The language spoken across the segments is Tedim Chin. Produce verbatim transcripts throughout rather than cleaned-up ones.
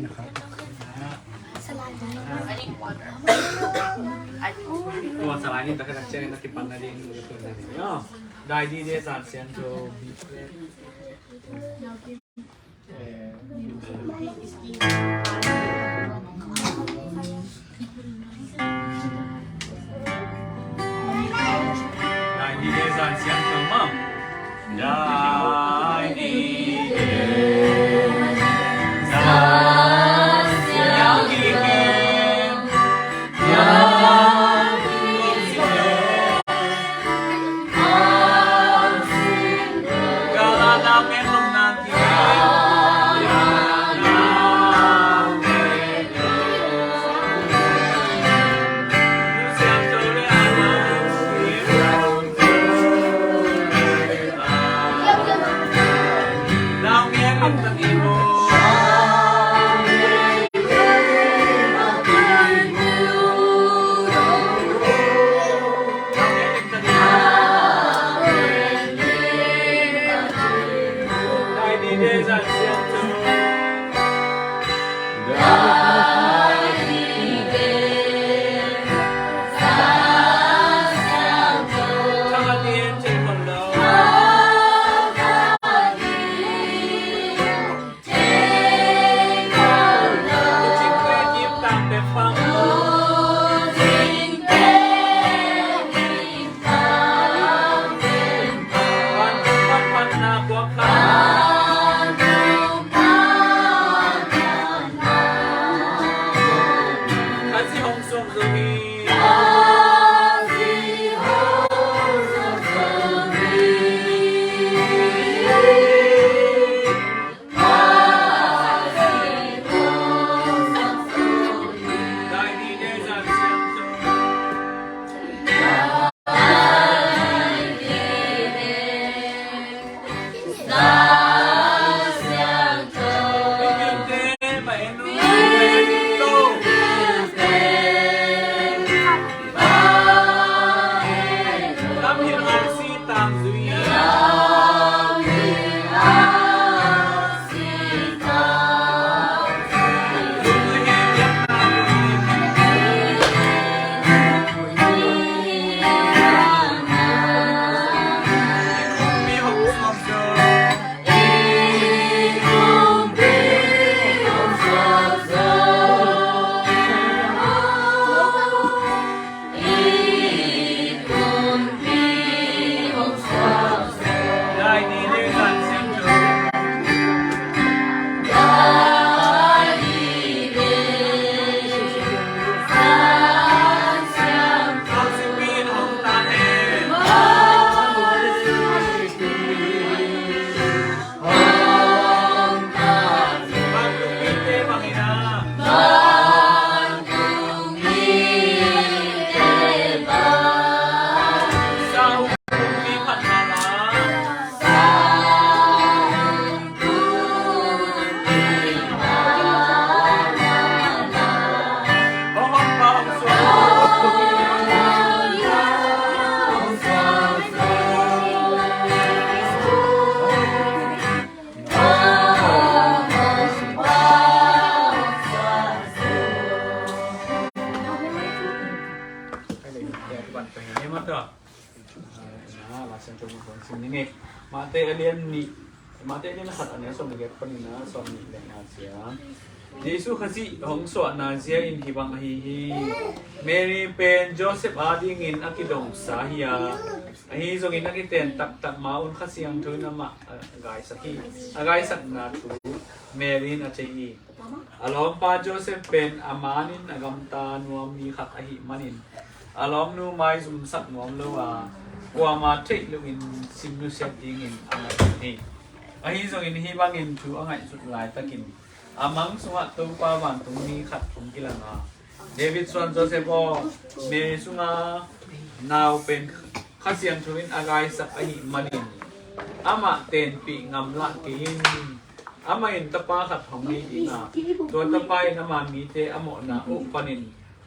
Tua salai ni taktak ciangin a kipan nading. Dai dide zan siangtho. Dai dide zan siangtho maw. Dai dide zan siangtho. Matthai a lian nih, Matthai a lian khat a neu sawm le giat panin a sawm nih le nga ciang. Jesuh Khazih hong suahna zia in hih bang ahi hi. Mary pen Joseph adingin a kidongsa hi a, ahi zongin a kiten taktak ma-un Kha Siangtho in amah a gaisak hi. A gaisakna thu Mary in a thei hi. A lawmpa Joseph pen a manin a gamta nuam mi khat ahih manin a lawmnu maizumsak nuam lo a, kuamah theih loin sim nusiat dingin a ngaihsun hi. Ahi zongin hih bangin thu a ngaihsut laitakin a mang sungah Topa vantungmi khat hong kilang a, David suan Joseph aw, Mary sunga nau pen Kha Siangtho in a gaisak ahih manin amah tenpih ngamlah kei in. Amah in tapa khat hong nei ding a, tua tapa in ama mite a mawhna uh panin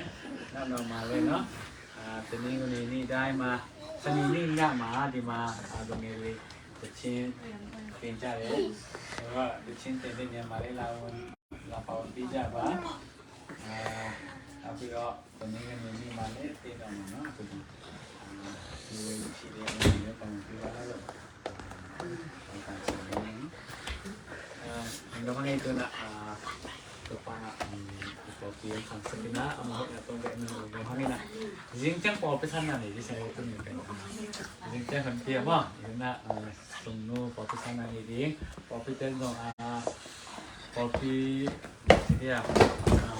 eh. Nau nau ma le no. Ah, tuni uni ni dai ma. Sani ni nya ma di ma. Ah, dong e li. Techin. Tin cha le. Techin te de nya ma le la un. La pa un pi ja ba. Ah, api o. Tuni uni ni ma le te no no. Api o. Ah, ni le chi de ni le pa un pi ba la lo. Nong hang ei tuna, ah, Topa na, um, i pawlpi hong khangsak in ah, a mah hoihna tawh bek nong hang in ah. Zing ciang pawlpi sanna nei ding sa ei tuni. Zing ciang hong pia maw, in ah, ah, Sungnu pawlpi sanna nei ding. Pawlpi ten zong, ah, pawlpi, si dia, ah,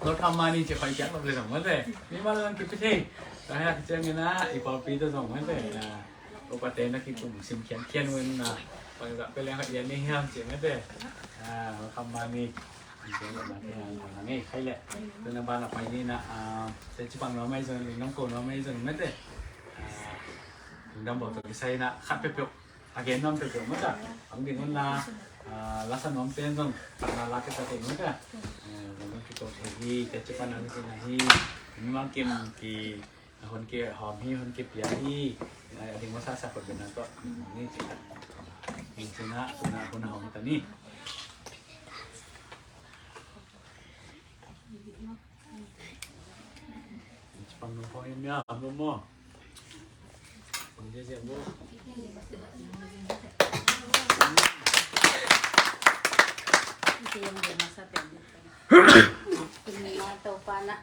Lord Amani ci khoi kiak lo le zong mate. Mi ma zong kipi thei. Ka hak ciang in ah, i pawlpi te zong mate. Ah, Upate na kikum sim khiankhian un na, bangzah pia leng hoih lian ni hiam ci mate. Ah, kham mani. Kham mani, ah, kham mani khai leh. Tuna ban a pai ni na, ah, teci pang nuam ahi zong, lungdam ko nuam ahi zong mate. Ah, lungdam bawl tawh kisai na khat peuhpeuh a gen nuam peuhpeuh mate. Hong ding un la, ah, lasa nuam pen zong, pan na la kisa thei mate. Ah, lungdam kiko thei hi, teci pan na kisa hi. Mimang kim ki Hun ke hawm hi, hun ke piang hi. A ding masa sa kot bena to. Ni cina, cina, cina hun hawm ta ni. Pang nung pang yam yam mo. Pang dia dia mo. Tuni a Topa na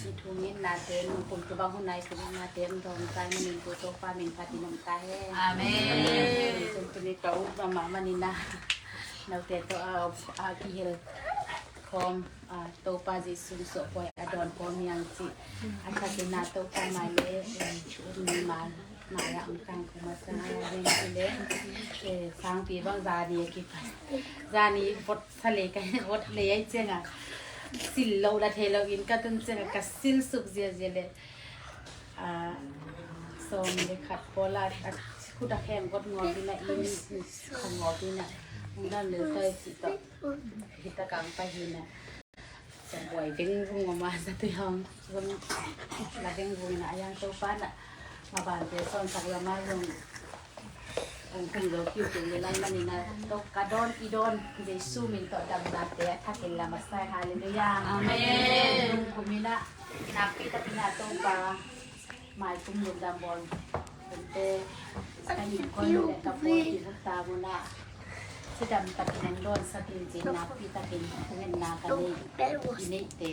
i thungetnate nung kum tua bang hun a i thungetnate om dawng kai manin tu Topa min phatin om ta hen. Amen. Tuni ka ut mahmah manin a note tawh a kihel khawm, a, Topa Jesu suahpuai a dawn khawm hiang cih a thakin a Topa mai le um ni mal mai a ang tang khawm a sa hiang cih le, e, sangpi bang zani a kipan zani vot sa le ka vot le ai cianga sil lo la thei lo in ka tun cianga ka sil suk ziazia le, a, sawm le khat pawl a khut a kheng vot ngawp in a in khang ngawp in a ung dan le tai cih tawh hita kang pai hi na. Sawm buai veng vung mama sa tui hong vung la veng vung na ayang Topa na ma ban te son sak la ma vung ong kung lo kiu kung le lai mani na to ka don i don Jesu min to dam na te a thakin la ma sai. Hallelujah. Amen. Kum ina na pi ta pi na Topa mai kum lungdam bawl. Kum te ka yin koi le ka pawl ki vuk ta mu na. Cidam takin an dawn sakin cin nakpi takin thungetna ka nei i neihte.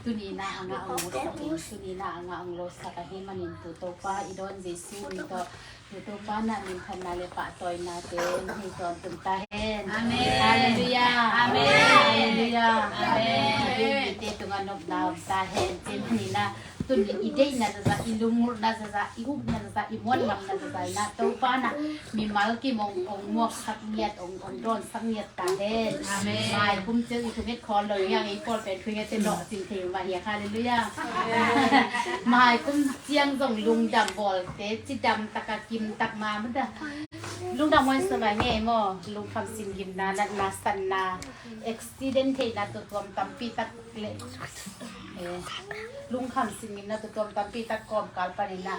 Tuni na a ngah ong lo sakin, tuni na a ngah ong lo sak ahi manin tu Topa i dawn Jesu min tawh tu Topa na minthanna le pahtawina te hei tawntung ta hen. Amen. Hallelujah. Amen. Hallelujah. Amen. Amen. Te tunga nopna om ta hen. Cin ni na tuni i deihna zaza, i lungulhna zaza, i upna zaza, i muanngamna zaza i na Topa na mimal kim ong, ong muaksak ngiat, ong, ong dawnsak ngiat ta hen. Amen. Mai kum ciang i thunget khawl lo hiang i pawl pen thunget te lawh cin thei mah hiang. Hallelujah. Amen. Mai kum ciang zong lungdam bawlte cidam taka kim tak ma mata lungdam wan sa ma ngei maw, lungkham singgimna, natna, sanna, accident theihna tutuam tampi tak le, eh, lungkham singgimna tutuam tampi tak kawmkal panin a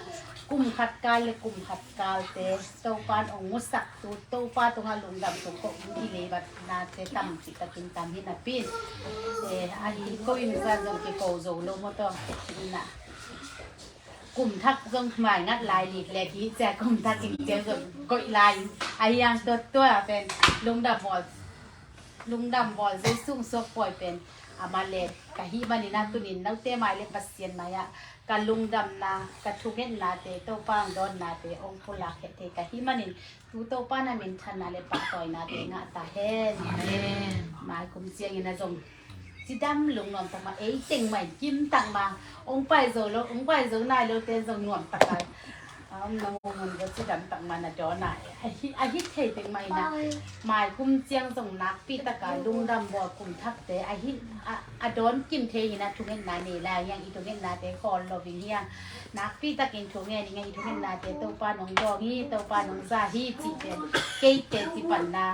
kum khat kal le kum khat kalte Topa in ong musak tu Topa tungah lungdam tung ko ung i leibatnate tampi takin tam hi napi in, eh, ahi ko in zan zong kiko zo lo maw taw in a kum thak zong mai ngat lai lik le ki cia kum thak in cia zong koih lai ahi ang tua tua pen lungdam bawl lungdam bawl Jesu suak pawi pen ama le ka hih manin a tunin note mai le Pasian mai ah ka lungdamna ka thungetnate Topa ang dawnnate ong pulak het thei ka hih manin tu Topa na minthanna le pahtawinate ngah ta hen. Amen. Mai kum ciangin a zong cidam lungnuam tak ma ei teng mai kim tak ma ong pai zo lo ong pai zo nai lo te zong nuam tak ai. Om na ngun ngun go cidam tak ma na dawn a ahi ahi thei teng mai na mai kum ciang zong nakpi taka lungdam bawl kum thakte ahi a dawn kim thei hi na thungetna nei lai hiang i thungetnate khawl lo ving hiang nakpi takin thungen i ngai i thungetnate Topa nong dawng hi Topa nong za hi cih pen keite ci panna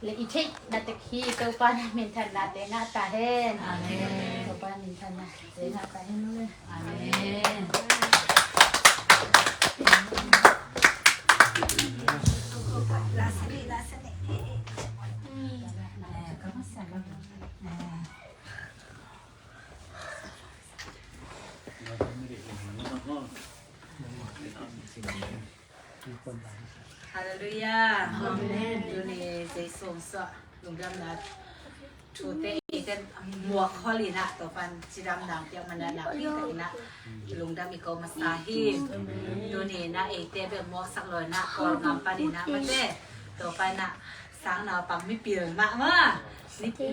le i theih na tek hi Topa na minthanna te ngah ta hen. Amen. Topa minthanna te ngah ta hen. Amen. Hallelujah. Amen. Tuni Jesu suah lungdamna thute eite muak khol in a Topan cidam nang piak mana nakpi takin a lungdam i ko masa hi. Tuni na eite bek muaksak lo in a Kawlgam pan in a mate Topan a sang naupang mipil mah mah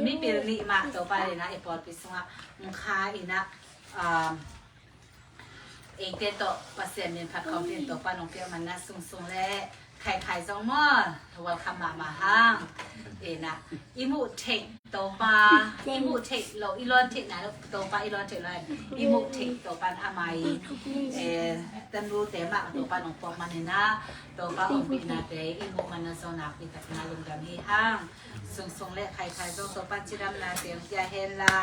mipil nih mah Topan in a i pawlpi sungah mkha in a eite tawh Pasian min phat khawm pin Topa nong piak manna sungsung le khaikhai zong maw welcome mahmah hang. Ina i muh theih Topa i muh theih lo i lawn theih nai lo Topa i lawn theih lo i muh theih Topa ama i tanu te mah Topa nong puak man ina Topa ong pihnate i muh manna zong nakpi takin a lungdam hi hang. Sungsung le khaikhai zong Topa cidamnate ong pia hen la.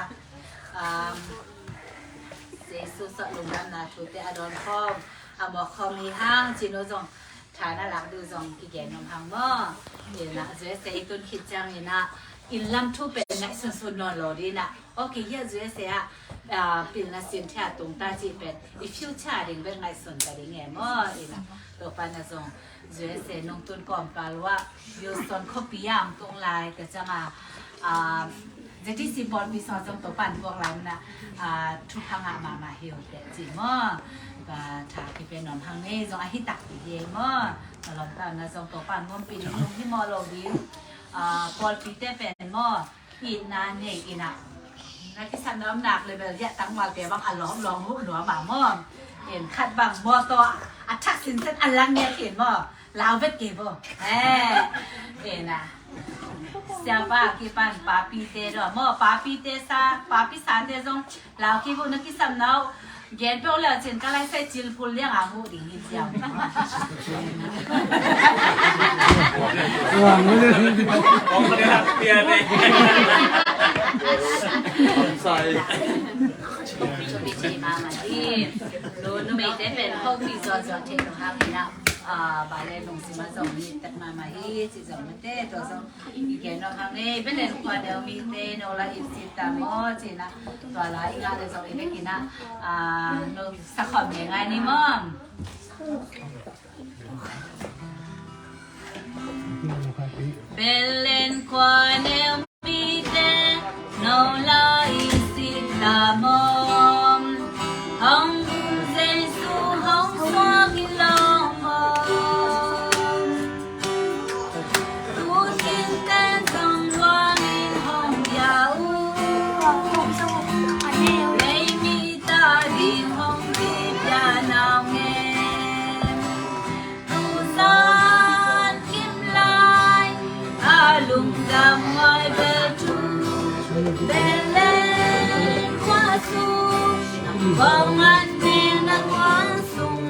Jesu sawt lungdamna thute a dawn khawm, a mawk khawm hi hang, cih nu zong tha na lak ding uh zong kigen nuam hang maw. Ina, U S A i tun khit ciangin ah, inn lam thu pen ngaihsunsun nawn lo ding ina. Okay, hia U S A ah, ah, pilna sin thei a tung ta cih pen i future ding bek ngaihsun ta ding e maw. Ina, Topa na zong U S A nong tun kawmkal uh ah, Houston khuapi ah hong tung lai ka ciang a, ah, Z C C pawlpi sung ah zong Topa in puak lai man ah, ah, thupha ngah mahmah hi uh teh ci maw. Ka tha kipia nuam hang ni, zong a hi takpi hi maw. Ka lawmta na zong Topa in muanpi ding lung hi maw lo ding. Ah, pawlpite pen maw, itna nei ina, na kisam na om nak le bel hiah tangvalte bang a lawm lawm huh nuam a maw. In khat bang mawtaw a thak sinsen a lang ngiat in maw, lau vet kei bo. Eh, ina, siapa kipan papite dawh maw, papite sa, papi sate zong lau kei bo, na kisam na uh gen peuh le cin ka lai sai cil phul liang a huh ding hi ciang. Sai. Hopih thei mahmah hi. Nu, numeite pen hopih zuahzuah thei lo hang ina, ah, ba le lungsim ah zong mi tek mahmah hi, ci zong mate, tua zong i gen nuam hang ni. Belen khua neu mite, no la i sit ta maw, ci ina, tua la i ngah le zong i vek ina, ah, no sa khawm ngai ngai ni maw. Belen khua neu mite, no la i sit ta maw. Hong Jesu hong suak hi lo maw. Tu tin ten zong lua min hong bia uh. Lei mi ta ding hong kipia nau ngen. Tuzan kim lai a lungdam huai bel thu. Belen khua sung, kong an neng na kong sung.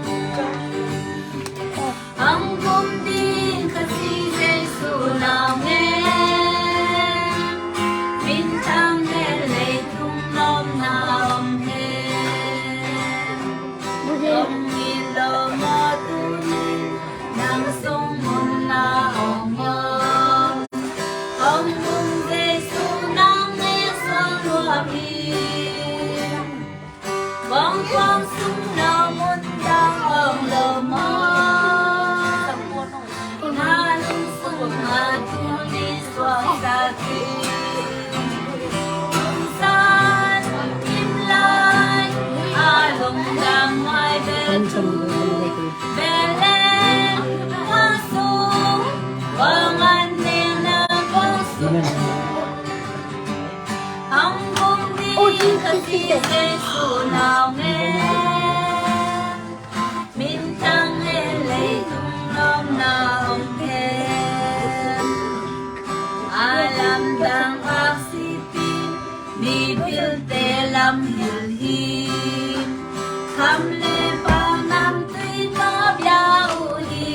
Hong kum ding Khazih Jesu nau ngen. Minthang hen leitung nuamna om hen. Hong it lo maw tuni, nang sung munna hong om. Hong kum Jesu nau ngen suang lua hi. Kong kong sung no mun dang om lo maw. Na lung sung a tuni suak sak hi. Lungsan kim lai a lungdam huai bel thu. Belen khua sung, kong an neng na kong sung. Hong kum ding Khazih Jesu nau ngen. Minthang hen leitung nuamna om hen. A lamdang aksipin mipilte lam hilh hi. Kham le pau namtui tawh bia uh hi.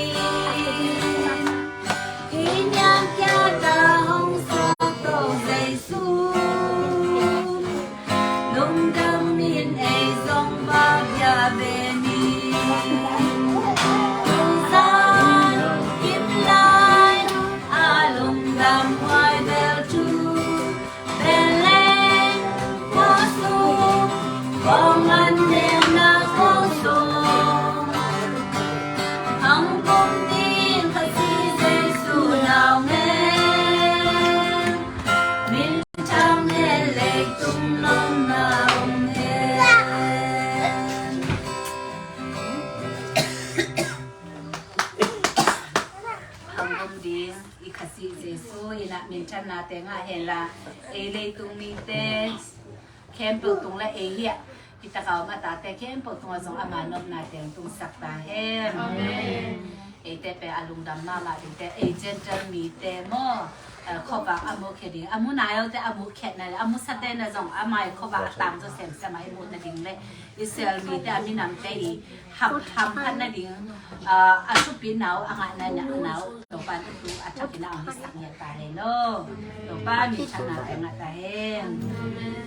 Hi niam kia ta hong suak to Jesu. Lungdam in ei zong va bia ve ni. Lungdam kim lai a lungdam huai bel thu. Belen khua sung, kong an neng na kong sung. Hong kum ding Khazih Jesu nau ngen. Minthang hen leitung nuamna om hen. Hong kum ding i Khazih Jesu in ah minthanna teng ngah hen la, ei leitung mite khempeuh tung le ei hiah hi tak a om a tate khempeuh tungah zong ama nopna teng tungsak ta hen. Amen. Eite pen a lungdam mahmah dingte, ei Gentile mite maw, eh, khuavak a mukhia ding, a mu naiote a mukhiatna le a musate na zong ama i khuavak a tangzaw semsem a i muhna ding le Israel mite a minamte i hap hamphatna ding, ah, a thupina uh a ngahna uh Topa in a thu a thakin a hong hisak ngiat ta hen aw. Topa minthanna teng ngah ta hen. Amen.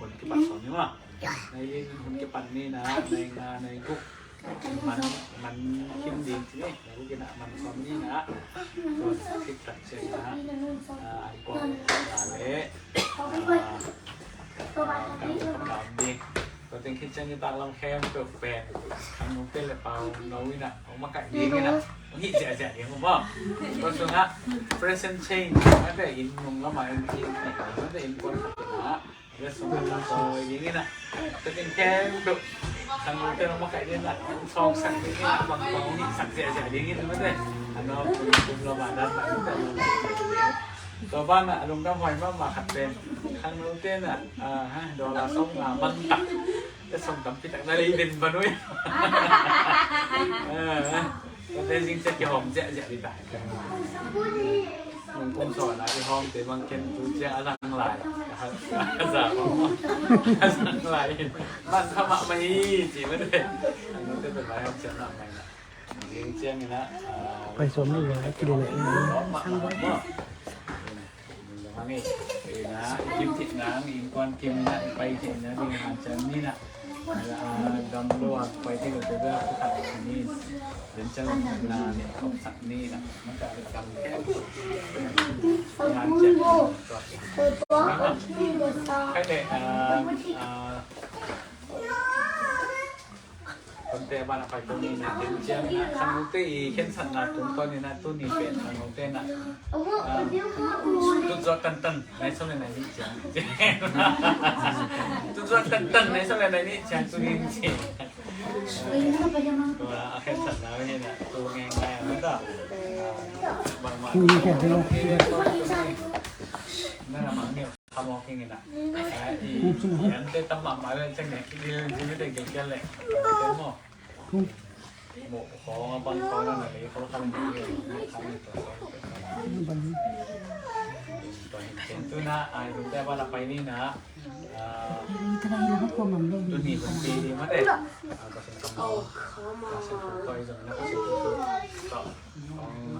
hun kipat sawm ni maw. Nai li in hun kipat ni na, nai nga, nai guk. Man, man kim ding ci ni, nai guk in ah man sawm ni na. Tua khit tak ciang na, ah, an kuang la le, ah, ah, kan kum lam ding. Tua teng khit ciang nitak lam khempeuh pen khangnote le pau no in ah hong makaih ding in ah, hong hih ziahziah ding uh maw. Tua sungah present change, mate inn nung lamah in, in, in, mate innkuan khat in ah letsong khat in ah tawi ding in ah, tua teng khempeuh khangnote hong makaih ding in ah, hong sawksak ding in ah, bang bang hong hihsak ziahziah ding in ah, mate. A no kum, kum lamah dan mah. Tua banah a lungdam huai mahmah khat pen khangnote in ah, ah, ha, dollar sawmnga man tak, sawm tampi tak na lei den van uh hi. Ah, ah. Tua teng zing ciang kihawm ziahziah ding ta. Nung kong sawn a kihawmte bang ken tu ciang a zang lai. A za bang a zang lai. Man kha mahmah hi ci mate. Khangnote pen vai hawm ciang mahmah hi na. Zing ciang in ah, ah, pai sawm ni, kilele. Hang i, i na, i kim theih nang, innkuan kim na, i pai theih na ding hanciam ni na. A, a, gam lo a pai theih lote bel khat ni. Den ciang na ni, kop sak ni na. Maka gam ke. Hanciam ni na. Khai le, a, a, Tonte a banah pai tuni na, den ciang na, khangnote i khensatna tungtawn in ah, tuni pen khangnote na, ah, tutzuak tantan, nai sawm le nai nih ciang. Tutzuak tantan, nai sawm le nai nih ciang, tuni in ci. Tua a khensatna hi na, tu ngei ngai a mata. Ah, bangmah. Tuni khensatna. Nana mang neu. Khamawk hi ngina. I ante tam mahmah le ceng ne, i dil dil te gel gel le. Ante mo. Mo khong a bang khong na le khong khan ni. Tua hi ken tu na, a, i ante ba na pai ni na. A, tu ni hun pi di mate. A, ka sen kam mo. Ka sen tu koi zong na ka sen tu. Kong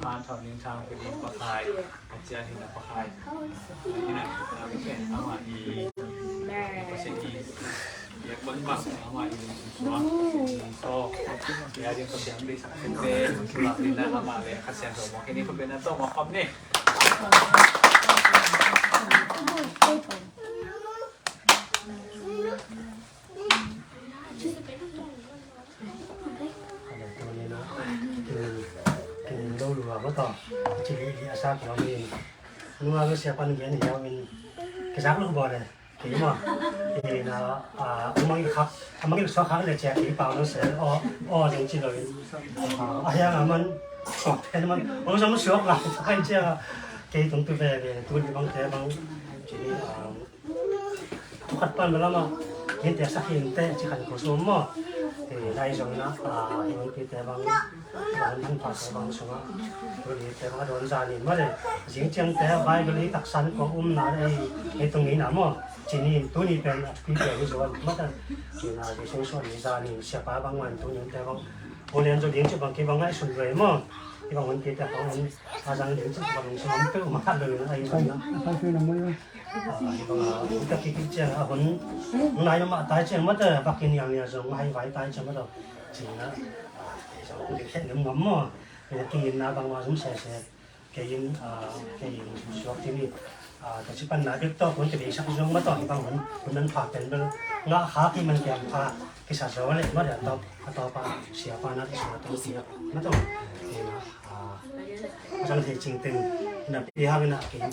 han thau ning thang pi di pa khai. A cian hi na pa khai. Hi na, a, mi pen ama i, Pasian i, i bang bang ama i lungsim suang, i lungsim suang. Ya, dia Pasian beri sak sente, sulap ni na ama le, Pasian so mo kini ko bena to mo kom ni. Kin lo lua maw taw. Ci li li a sa kiang in. Nunga lo sia pan gen hiau in. Kizak lo bawl e. Kei maw. Ina a mang khak a mang suak khak le cia kei pau lo se. O o ding ci lo in. A hiang a man suak pen man. O zong suak la ta kan cia. Kei tung tu ve ve tu ni bang te bang. Ci ni a Thu khat pan bel amah, hinte sak hinte, ci khan ko sum maw. Eh, lai zong na, ah, hi bang pite bang, bang hong pha te bang sungah, tu ni te bang a dawn zan in maw le. Zing ciang te, Bible i taksan ko um na le, ei tung ni na maw. Ci ni, tu ni pen, a thupi pen hi zaw maw ta. Ci na, Jesu suan ni zan in, siapa bang wan tu ni te bang. Pu Lian Zaw ding ci bang ki bang ngaihsun ve maw. Ki bang hun pite bang hun, a zang ding ci bang hun sum tu maw ta lo na, ai zong na. Ka kikik ciang a hun nai mah tai ciang mah ta, bak in niang niang zong hai vai tai ciang mah ta. Cina zong dikhe nem ngam maw. Kei in na bang mah zum se se. Kei in, kei in suak ci ni. Ka ci pan na bek tawh hun kei sak zong mah ta. Bang hun hun nan pha pen bel nga kha ki man kiam pha. Kisa zaw le mah ta tawh. A tawpa siapa na kisa tawh sia mah ta. Kei na Zang thei cing teng na pi hang na kei,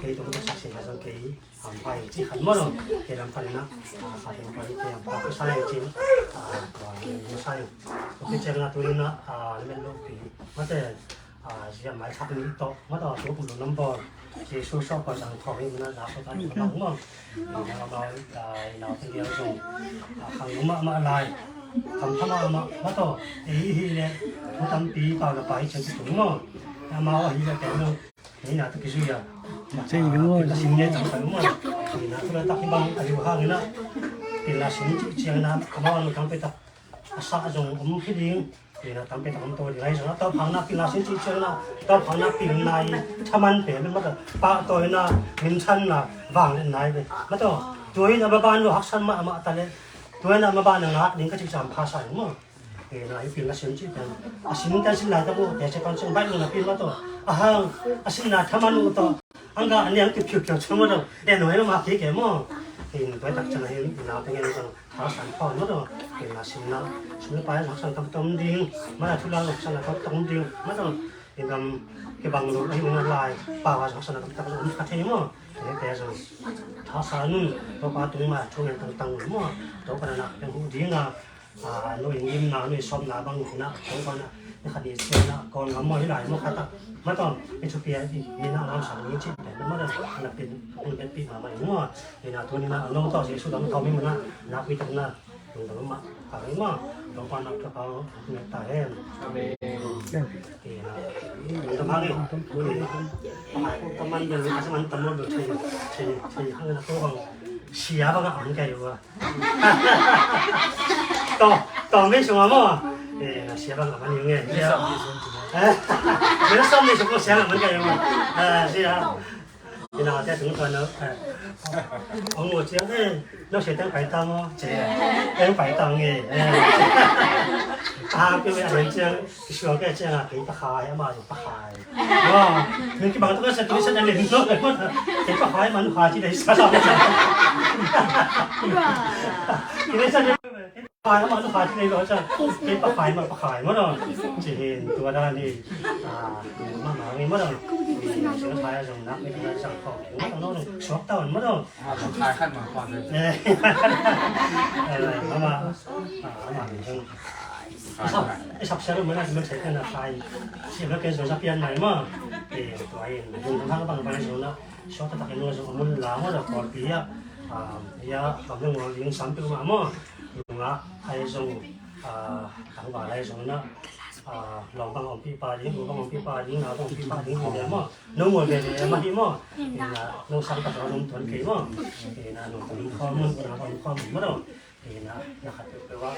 kei tung sak sin zang kei am pai ci khan maw lo. Kei lam pan na a kha tung pai kei am pai sa yang cin a tua ni sa yang. Kei ceng na tu na a men lo pi mate a zia mai thak ni to mate a tu kum lo number. Jesu so pa zang thong ni na la so ta ni bang maw. Ina amau, ah, ina te liang zong, ah, khang mahmah lai. Kham kha mahmah, mah tawh, ei hi le, thu tampi pau na pai ciang ci tung maw. Amau ahi le pen lo, ina te kizui a. Ina sim le cang pai maw. Ina tu le tak hi bang, a liu hang ina. Ina sim ci ciang ina, amau anu tang pe tak. A sa zong om hi ding. Ina tampi tak om to ding. Ai zong a tawphang na pilna sin ci ciang na, tawphang na pilna i thaman pe men mata. Pahtawi na, minthang na, vangliatna i ve. Mata, tua ina maban lo haksan mahmah ta le. Tua ina maban na ngak ding ka ci ciang pha sa ding maw. Ina i pilna sin ci ciang. A sin ta sin lai ta bu, te ce pan ciang baih lo na pil mata. A hang, a sin na thaman lo ta. Ang ka, a niang kip khiu khiu ciang mata. E, nuai lo ma ki ke maw. In, tua tak ciang hin, ina te ngen ciang. Haksa in pau mah tawh, kei na sim na, sim na pai haksa in tam tom ding, mah na thu la haksa in tam tom ding, mah tawh, kei gam, kei bang lo, ahi na lai, pau haksa in tam tam om kha thei maw, kei te zong, haksa nun, Topa tung mah, thu ngen tang tang maw, Topa na nak, kei hu ding a, a, nu in gim na, nu in sawm na bang na, Topa na, ni khat ni sia na, kon ngam maw hi lai maw khat a, mah tawh, kei thupi a, i, i na lam sa ni cih, mah tawh, na pin, na pin pi mah mah maw, Ina tuni na a nong tawh Jesu dam tawh mi mana na pui tak na tung dam mah ka rei mah Topa na ka pau nek ta hen. Amen. Ina tung dam hang e. Ka man bel ka man tam lo bel thei thei thei hang na ko bang sia bang a ang kai wa. Tawh tawh mei sung a maw. Ina sia bang a man yung e. Sia. Ina som mei sung ko sia a man kai wa. Sia. Ina te tung tuan no. Ong mu ciang e, no se teng pai tang o, ce. Teng pai tang e. A pi we a len ciang, ki suang ke ciang a, kei pa khai, ama pa khai. Wa, min ki bang tu ka sa tu sa na len no. Kei pa khai man khai ci dei sa sa. Ki dei sa dei. Khai ma, khai nei lo sa. Kei pa khai ma, pa khai ma lo. Ci hin tua dan hi. A, ma ma ngi ma lo. Ci khai a zong nak ni khai sang kho. Ma lo lo. Suak tawn ma lo. Khai khan ma kho. Eh. Ma ma. A, ma ngi zong. Isap, isap sia lo ma na, ma sai kan khai. Ci ma ke zong sa pian mai ma. Eh, tua in. Zong hang bang bang zong na. Suak taktak in zong a mun la ma lo. Kawlpi a. A, ia, kam zong ngol ding sam pi ma ma. Nungak ai zong, a, tangval ai zong na, a, lawng bang ompih pa ding, nu bang ompih pa ding, nau bang ompih pa ding, ding ding maw. No mual ve ve mah hi maw. Ina, no sang ka zong nung tuan kei maw. Ina, nung tuan khawm mun, nau tuan khawm mun maw. Ina, na khat peuh peuh a,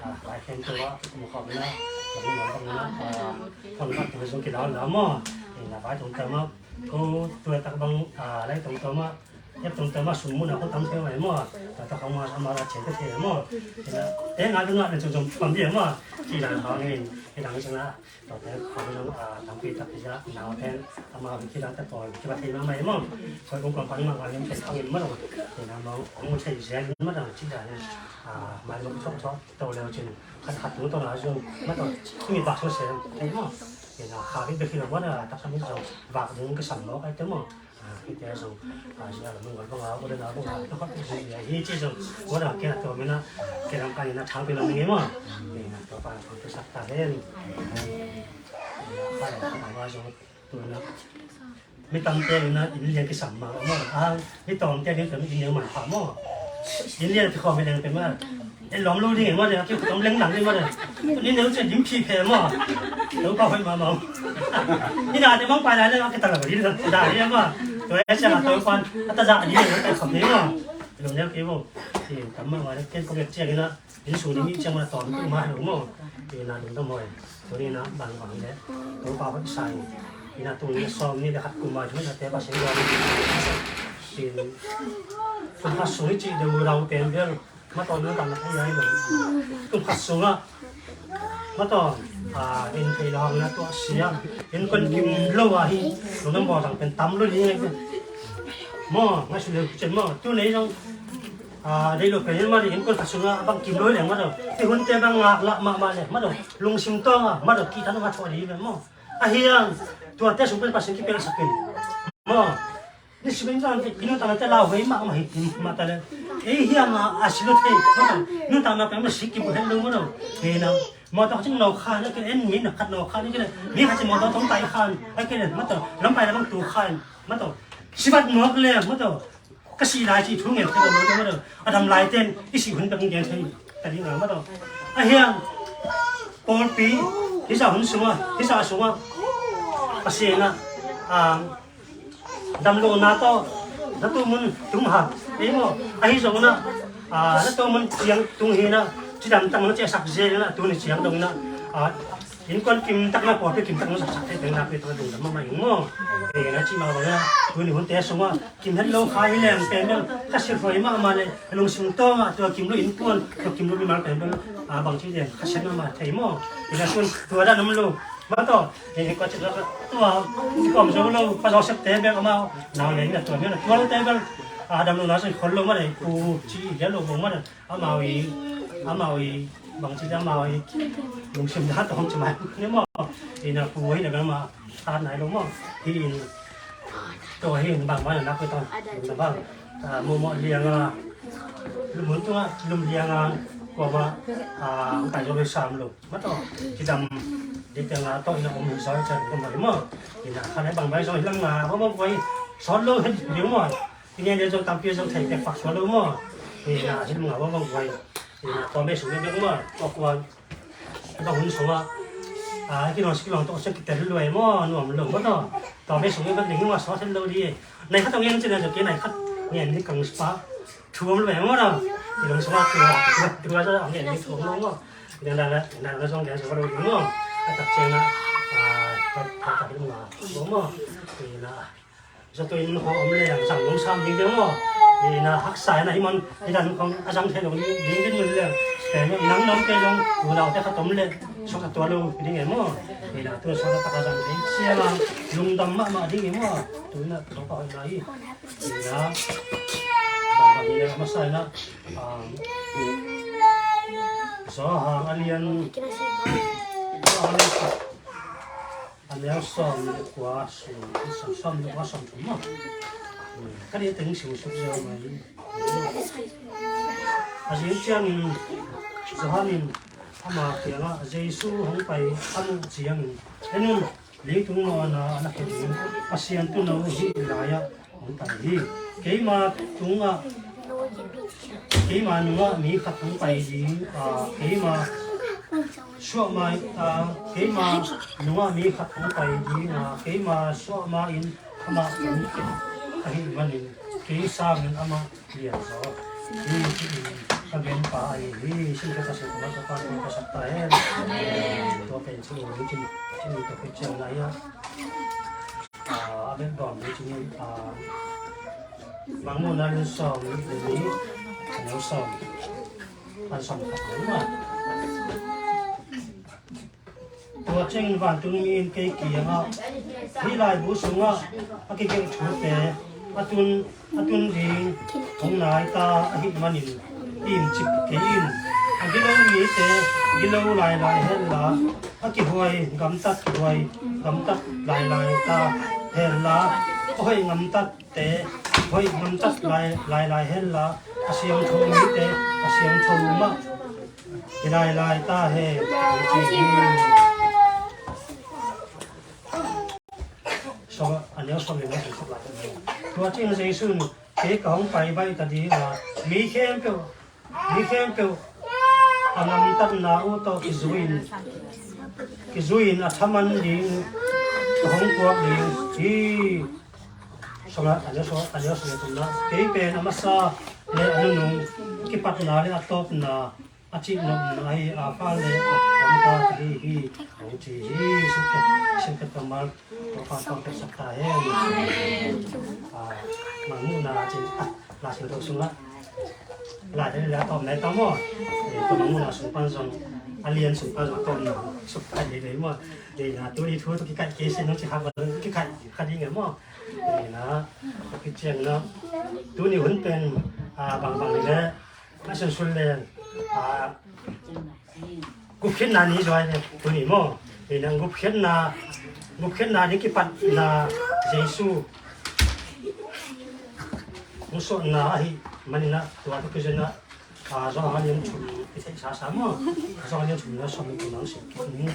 a, lai khem peuh a, kum khawm na, lawng bang na, a, khawm na, kum zong kilau lau maw. Ina, vai tong tam a, ko tua tak bang, a, lai tong tam a, Hep tung te ma sum mun a ko tam thei mai maw. Ta ta khang ma ma la che te thei maw. Ina te nga nga le chung chung pam dia maw. Ci la khang in, ina nga sing la. Ta te khang jong a tam pi ta pi ja na wa pen ama bi ki la ta ko ki ba thei ma mai maw. Ko ko pam ma ma ni thei khang in maw. Ina ma ko thei ja ma da ci da. A ma lo chok chok to le chin. Khat khat tu to la jong ma to. Ki mi ba so se thei maw. Ina kha bi ki lo wa da ta khang jong ba ding ki sam lo ai te maw. Hihte zong zia la mung gal banga ko dena banga to khat zia hi ci zong ko da kena to mena kena kan ina thang pina mung ema ina to pa ko to sak ta hen. Ina pa zong tu na mi tam te ina in lian kisam ma mo a mi tom te ni to in lian man pa mo in lian ki khom in lian pe ma. E lom lu ding e maw, ding a ki tom leng lang ding maw, ding. Ni neu che dim phi phe maw. Lo pa hoi ma maw. Ni na te mong pai lai le a ki ta la di da di maw. To e cha to pan a ta za di ta kham ni maw. Lo neu ki maw. Ti tam ma wa ken ko nge che ni na. Ni su ni mi che ma tom tu ma lo maw. Ti na ding to maw. To ni na bang bang le. To pa hoi sai. Ni na tu ni som ni le khat kum ma ni na te pa sing lo. Ti. Kum ha su ni chi de u rau pen bel. Mataw, nuntakna thei lai lo. Kum khat sungah mataw, in thei lo hang na tuah sia. Innkuan kim lo ah hi. Lungdam bawl dang pen tam lo ding. Maw, ngaihsun leu cen maw. Tu nei zong deih lo pen hi mah ding, innkuan khat sungah a bang kim lo hi leng mataw. Hi hunte bang ngak lah mahmah leh mataw. Lungsim tawngah mataw kihtan ngah thawh ding hi maw. A hiang tuate sung pen Pasian kipelsak in maw. Ni simin zan te, i nuntakna te lauhuai mahmah hi, mah ta le. Ei hiang a, a si lo thei, mah ta. Nuntakna peuhmah si kim uh het lo mah lo. Hi na, mawtaw khat cing no khan, a kile en mi na khat no khan, a kile. Mi khat cing mawtaw tawng tai khan, a kile, mah ta. Lampai lamang tu khan, mah ta. Sivat nuak le, mah ta. Ka si lai ci thu ngen thei lo mah ta. A dam lai ten, i si hun pek ngen thei, ta ding a, mah ta. A hiang, pawlpi, hi sa hun sungah, hi sa sungah. Pasian a, a, damlohna tawh na tumun tum ha. Ei maw, ahi zongin ah, na tumun ciang tung hi na, cidam tang na ciahsak zel na, tuni ciang dongin ah, innkuan kim tak na, pawlpi kim tak na saksak thei teng na, pei tang dong dam mahmah ing maw. Ei na ci mah bangin ah, tuni hunte sungah kim het lo kha hi leng pen bel, kha si hruai mahmah le, lungsim tawngah tua kim lo innkuan, tua kim lo mimal pen bel, a bang ci leng kha sian mahmah thei maw. Ei na sun tua dan om lo. Mah tawh, eh, kua cih lak ah, tua, kua om zo lo, Kua Joseph te bel amau, nau leng na tua, mel na tua lo te bel, a dam lo na soi khol lo mah leh, pu ci i dia lo bong mah leh, amau i, amau i, bang ci amau i, lungsim na hat hong ci mai, ni maw, i na pu hi na bel mah, tat nai lo maw, hi in, tua hi in bang mah na nak ko tawh, na bang, a, mo mo liang a, lum hun tung a, lum liang a, kua mah, a, kai zo lo sam lo. Mah tawh, cidam dikdang a tawh ina om hi zaw i can kum mai maw. Ina khan ai bang bai zaw hi lam nga bang bang kuai sawt lo hi ding maw. Ina dia zaw tampi zaw thei pek pak sual lo maw. Ina hi lam nga bang bang kuai. Ina tua mei sung bek bek maw. Tua kuan. Tua hun sung a. A, ki nong si ki nong tawh sek ki tel luai maw. Nuam lo maw tawh. Tua mei sung bek bek ding hi maw sawt hi lo di. Nai khat tawh ngen cin a zaw ki nai khat ngen hi kang spa. Thuam lo em maw. I lungsim ah tua, tua, tua zong a ngen ding thuam lo maw. Dang dang la, dang la zong dang zong lo ding maw. A tak ciang a, a, tak, tak, tak ding maw. Maw maw. Ina, zato in ho om le, zang lung sam ding ding maw. Ina, haksa ina, i man, i dan kong, a zang thei lo ding, ding ding mun le. Te maw, i nang nom te zong, u lau te khat om le, sok a tua lo ding e maw. Ina, tua sok a tak a zang ding, sia la, lungdam mahmah ding e maw. Tu na, tua pa hoi lai. Ina, bang bang ina, masa ina, um, Johan a lian, Johan a lian, a lian sawm le kua sung, sawm, sawm le kua sawm thum maw. Ka dei teng sung suk zo mai. A zing ciangin, Johan in ama kiangah Jesu hong pai a muh ciangin, en un, leitung mawhna a na khe ding Pasian tuuno hih lai-ah hong pai hi. Keima tungah, keima nungah mi khat hong pai ding, a, keima suahmah, a, keima nungah mi khat hong pai ding, a, keima suahmah in amah hong pia ahih manin kei sangin amah lian zaw hi, ci-in ka genpa ahi hi. Sim khat a sim khat a sim khat a sak ta hen. Tua pen ci-in, ci-in, ci-in tua pen ciang lai-ah, a, a bek dawm hi ci-in, a, Mangmuhna lian sawm le li, a neu sawm, pan sawm khat a om a. Tua ciangin vantung mi in kei kiangah, hih laibu sungah a kigelh thute a tun, a tun ding hong nai ta ahih manin, i im cip kei in. A gilo mite gilo lailai henla, a kihuai gamtat kihuai gamtat lailai ta henla, a hoih gamtatte hoih gamtat lai, lailai henla, a siangtho mite a siangtho mah hi lailai ta hen, ci hi. Sawm, a neu sawm le nga sawm lai ta hen. Tua ciangin Jesuh in, kei ka hong pai baih ta ding a, mi khempeuh, mi khempeuh a gamtatna uh tawh kizui-in, kizui-in a thaman ding ka hong puak ding hi. Sawm, a neu sawm, a neu sawm le thumna, kei pen a masa le a nunung, a kipatna le a tawpna, a cihnopna hi, a fale a gamta ka hi hi, hong ci hi. Suk khat, suk khat kammal, Topa tawh peksak ta hen. Ah, Mangmuhna ci, ah, Lai Siangtho sungah, Lai te le a tawpna hi ta maw? Eh, tua Mangmuhna sung pan zong, a lian sung pan zong a tawpna suk khat hi ve maw? Eh, na, tuni thu tawh kikaih kei sin hong ci kha bang, kikaih kha ding e maw? Eh, na, tua khit ciang na, tuni hun pen, ah, bangbang hi leh, a sunsun le, ah, gupkhiatna ni zong hi leh tuni maw? Hi na, gupkhiatna, gupkhiatna ding kipatna Jesuh hong suahna ahih manin ah, tua tawh kizui-in ah, ah, Johan a lian thum i theihsa sa maw? Johan a lian thum na sawm le thum na hong sim kik ni.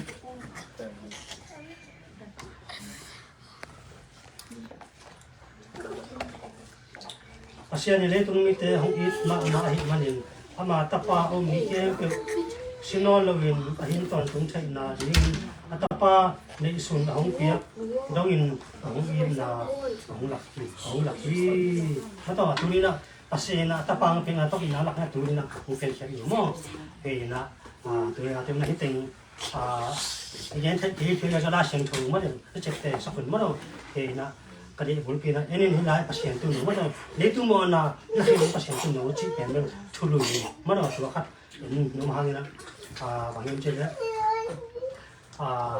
Pasian in leitung mite hong it mahmah ahih manin, ama Tapa a um mi khempeuh si nawn loin a hin tawntung theihna dingin a Tapa neihsun a hong piak dongin a hong itna a hong lak hi, a hong lak hi. Tua tawh a tuni-in ah Pasian in a Tapa hong piakna tawh itna lakna tuni-in ah hong piakkhiat hi maw? Hi na, ah, tuni-in ah tuni-in ah hih teng Ah, i gen theih kei phial a, Lai Siangtho maw, na ciapteh sak un maw. Kei na, ka deih bulpi na, en in, hih lai Pasian tun maw, leitung mawhna na khen Pasian tun maw cih pen bel thulu maw, tua khat en nuam hang in a, ah, bang hiam cih leh, ah,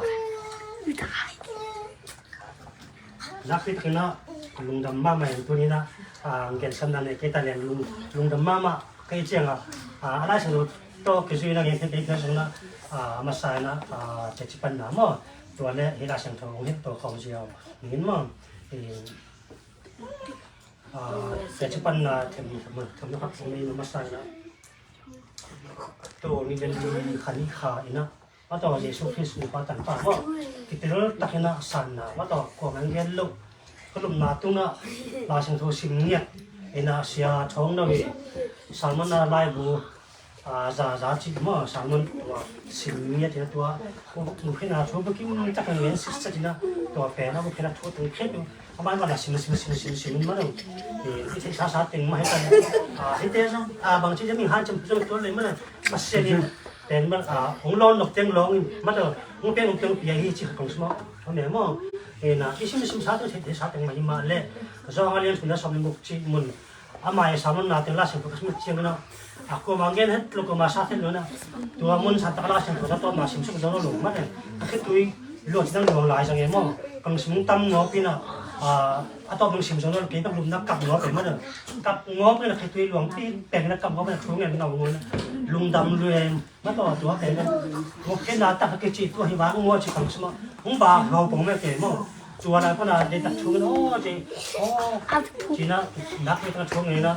nakpi takin ah lungdam mahmah in tuni-in ah, ah, gensamna nei kei ta leng lung, lungdam mahmah ka hih ciangin ah, ah, a Lai Siangtho tawh kizui-in ah gen kei, kei sung in ah, ah, a masa in ah, ah, teci panna maw, tua leh hih Lai Siangtho hong het tawh khawm ziau ning maw. Eh, ah, teci panna them, them, them na khat hong nei na masa in ah, tua ni den ni kha ni kha in ah, a tawh Jesu Khrist nupa tanpa maw, kitel takin ah sanna, a tawh kuamah in gen lo, ka lupna tungah Lai Siangtho sim ngiat in ah, sia thawng no hi, sermon a laibu, ah, za za cih maw, sermon tua sim ngiat in ah, tua gupkhiatna thu bukim takin gen sitset in ah, tua pen a gupkhiatna thu tung khet uh, a ban ban a sim, sim, sim, sim, sim in maw. Eh, i theihsa sa teng mah hi ta. Ah, hihte zong, ah, bang ci ding, hanciam zong tua lei maw. Pasian in pen bel, ah, hong lawn nok teng lawng in maw, hong pia, hong pia, hong pia hi ci kha kong sum a, a meh maw. Eh, na, i sim, sim sa teng, theih, theih sa teng mah hi mah leh, Johan a lian thum na sawm le guk cih mun, ama i sermon na teng Lai Siangtho ka sim ciangin ah, a kuamah gen het lo, kuamah sa het lo in ah, tua mun san tak Lai Siangtho na tawpna sim suk zo lo maw. Ka khitui luat ci dang luang lai zang e maw. Kong sum tam ngawp in ah, ah, a tawp dong sim zo lo, kei ka lupna kap ngawp e maw. Kap ngawp in ah, khitui luang pi pek in ah kap ngawp in ah, thu ngen ngawp ngawp in ah, lungdam lua e. Maw, tua, tua pen gupkhiatna tak a kici tua hi vang maw ci kong sum a, hong ba hau pong mah kei maw. Tua lai pan a deihtak thu ngen aw ci, aw ci in ah, nak deihtak thu ngen in ah,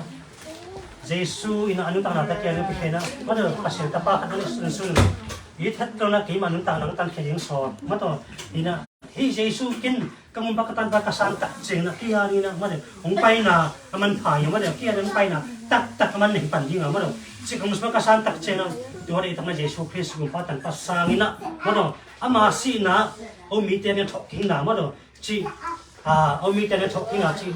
Jesu in ah a nuntakna tak ciang a piakhia in ah, maw, Pasian Tapa khat hong sunsun, it het lo in ah keimah nuntakna hong tankhia ding sawn maw, in ah, hih Jesu ken ka nuntak, ka tanpa, ka san tak ciangin ah, kei a dingin ah maw, hong paina a manpha hi maw, kei a dingin hong paina taktak a man nei pan ding a maw, ci kong sum a, ka san tak ciangin ah, tua deihtakna Jesu Khrist nupa tanpa sangin ah maw, ama sihna a um mite a thawhkikna maw, ci, ah, a um mite a thawhkikna ci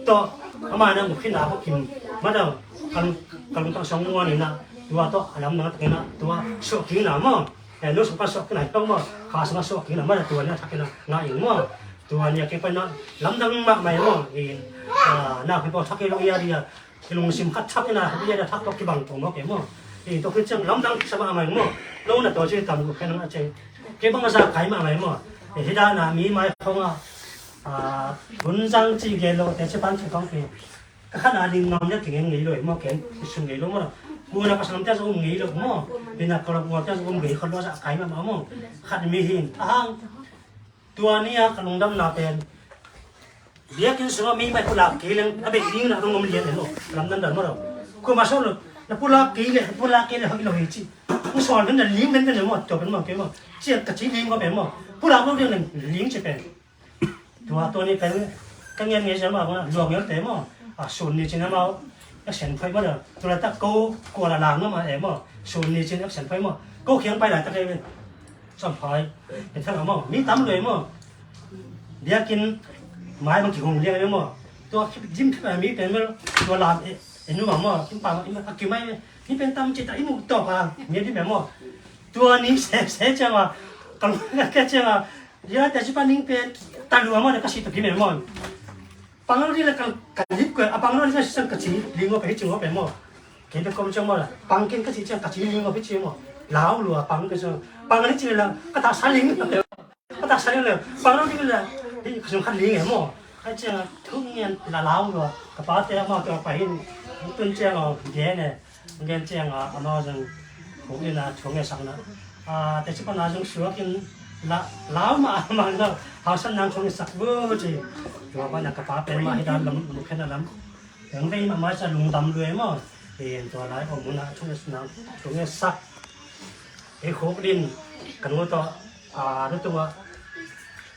tawh, ama in ah gupkhiatna bukim maw, ka lung, ka lungtang sung muan in ah, tua tawh a lamdang takin ah tua suahkikna maw. Eh, nu sung pan suahkikna hi tong maw, kha sung pan suahkikna maw, tua in ah a thak in ah ngah ing maw. Tua ni a kei pai na lamdang mahmah e maw. I, a, na kei pau thak kei lo i a dia. Kilungsim khat thak ina, i a dia thak tawh kibang tawh maw kei maw. I, tua kei ciang lamdang kisa mahmah e maw. Lo na tua ci tam gu khen a ceng. Kei bang a za kai mahmah e maw. I, hi da na mi mai khong a, a, hun zang ci gei lo, te ci pan ci khong kei. Ka khan a ding ngam le kingen ngei lo e maw, ken sung ngei lo maw. Ku na ka sam te zong um ngei lo maw. Ina ka lo ku te zong um ngei khol lo za kai mahmah maw. Khat mi hin. Ahang. Tua ni a ka lungdamna pen. Biakinn sungah mi mai pulak kei leng a bei ding na dong om lian e maw. Lamdang dan maw lo. Ku ma so lo. Na pulak kei le, na pulak kei le hak lo hi ci. Ku sawl pen na ling pen pen maw. Tua pen maw kei maw. Ci ka ci ling ko pen maw. Pulak lo ding leng ling ci pen. Tua, tua ni pen ka ngen ngei sia mah, luang ngel te maw. A, sun ni cin amau action phai maw. Tua la tak ko, ko la lang maw, e maw. Sun ni cin action phai maw. Ko khiang pai la tak e. Sam phai. Pen thang maw. Mi tam lui maw. Biakinn mai bang kihong liang e maw. Tua gym khit mi pen maw. Tua lam e, e nu maw. Kim pa maw. A ki mai. Mi pen tam ci ta i mu to pa. Mi di maw. Tua ni se, se cia maw. Kam ka cia maw. Ya, te ci pan ning pen, ta lua maw, ka si to ki me maw. Pang lo di le ka, ka lip ko, a pang lo di ka si sang ka ci, ling ko pe ci ngo pe maw. Ke te kom ci maw la, pang ken ka ci ci ka ci ling ko pe ci maw. Lau lua pang ke ci, pang ni ci la, ka ta sa ling. Ka ta sa ling le, pang lo di le, di ka sung ka ling e maw. Ka ci thung ngen la lau lua, ka pa te maw to pa hin, tun ci lo, ge ne. Ngen ciang a, amau zong khuk in a, thu ngetsak na. A, te ci pan a zong suak in la, lau mah a mang lo. Hausan nang thu ngetsak bu ci. Tua pan a ka pa pen mah hi dan lam, lam khen a lam. Eng vei mah mai sa lungdam lui maw. Pen tua lai om mun a thu ngetsak, thu ngetsak. Ei khuk din, ka nu tawh, a, nu tungah,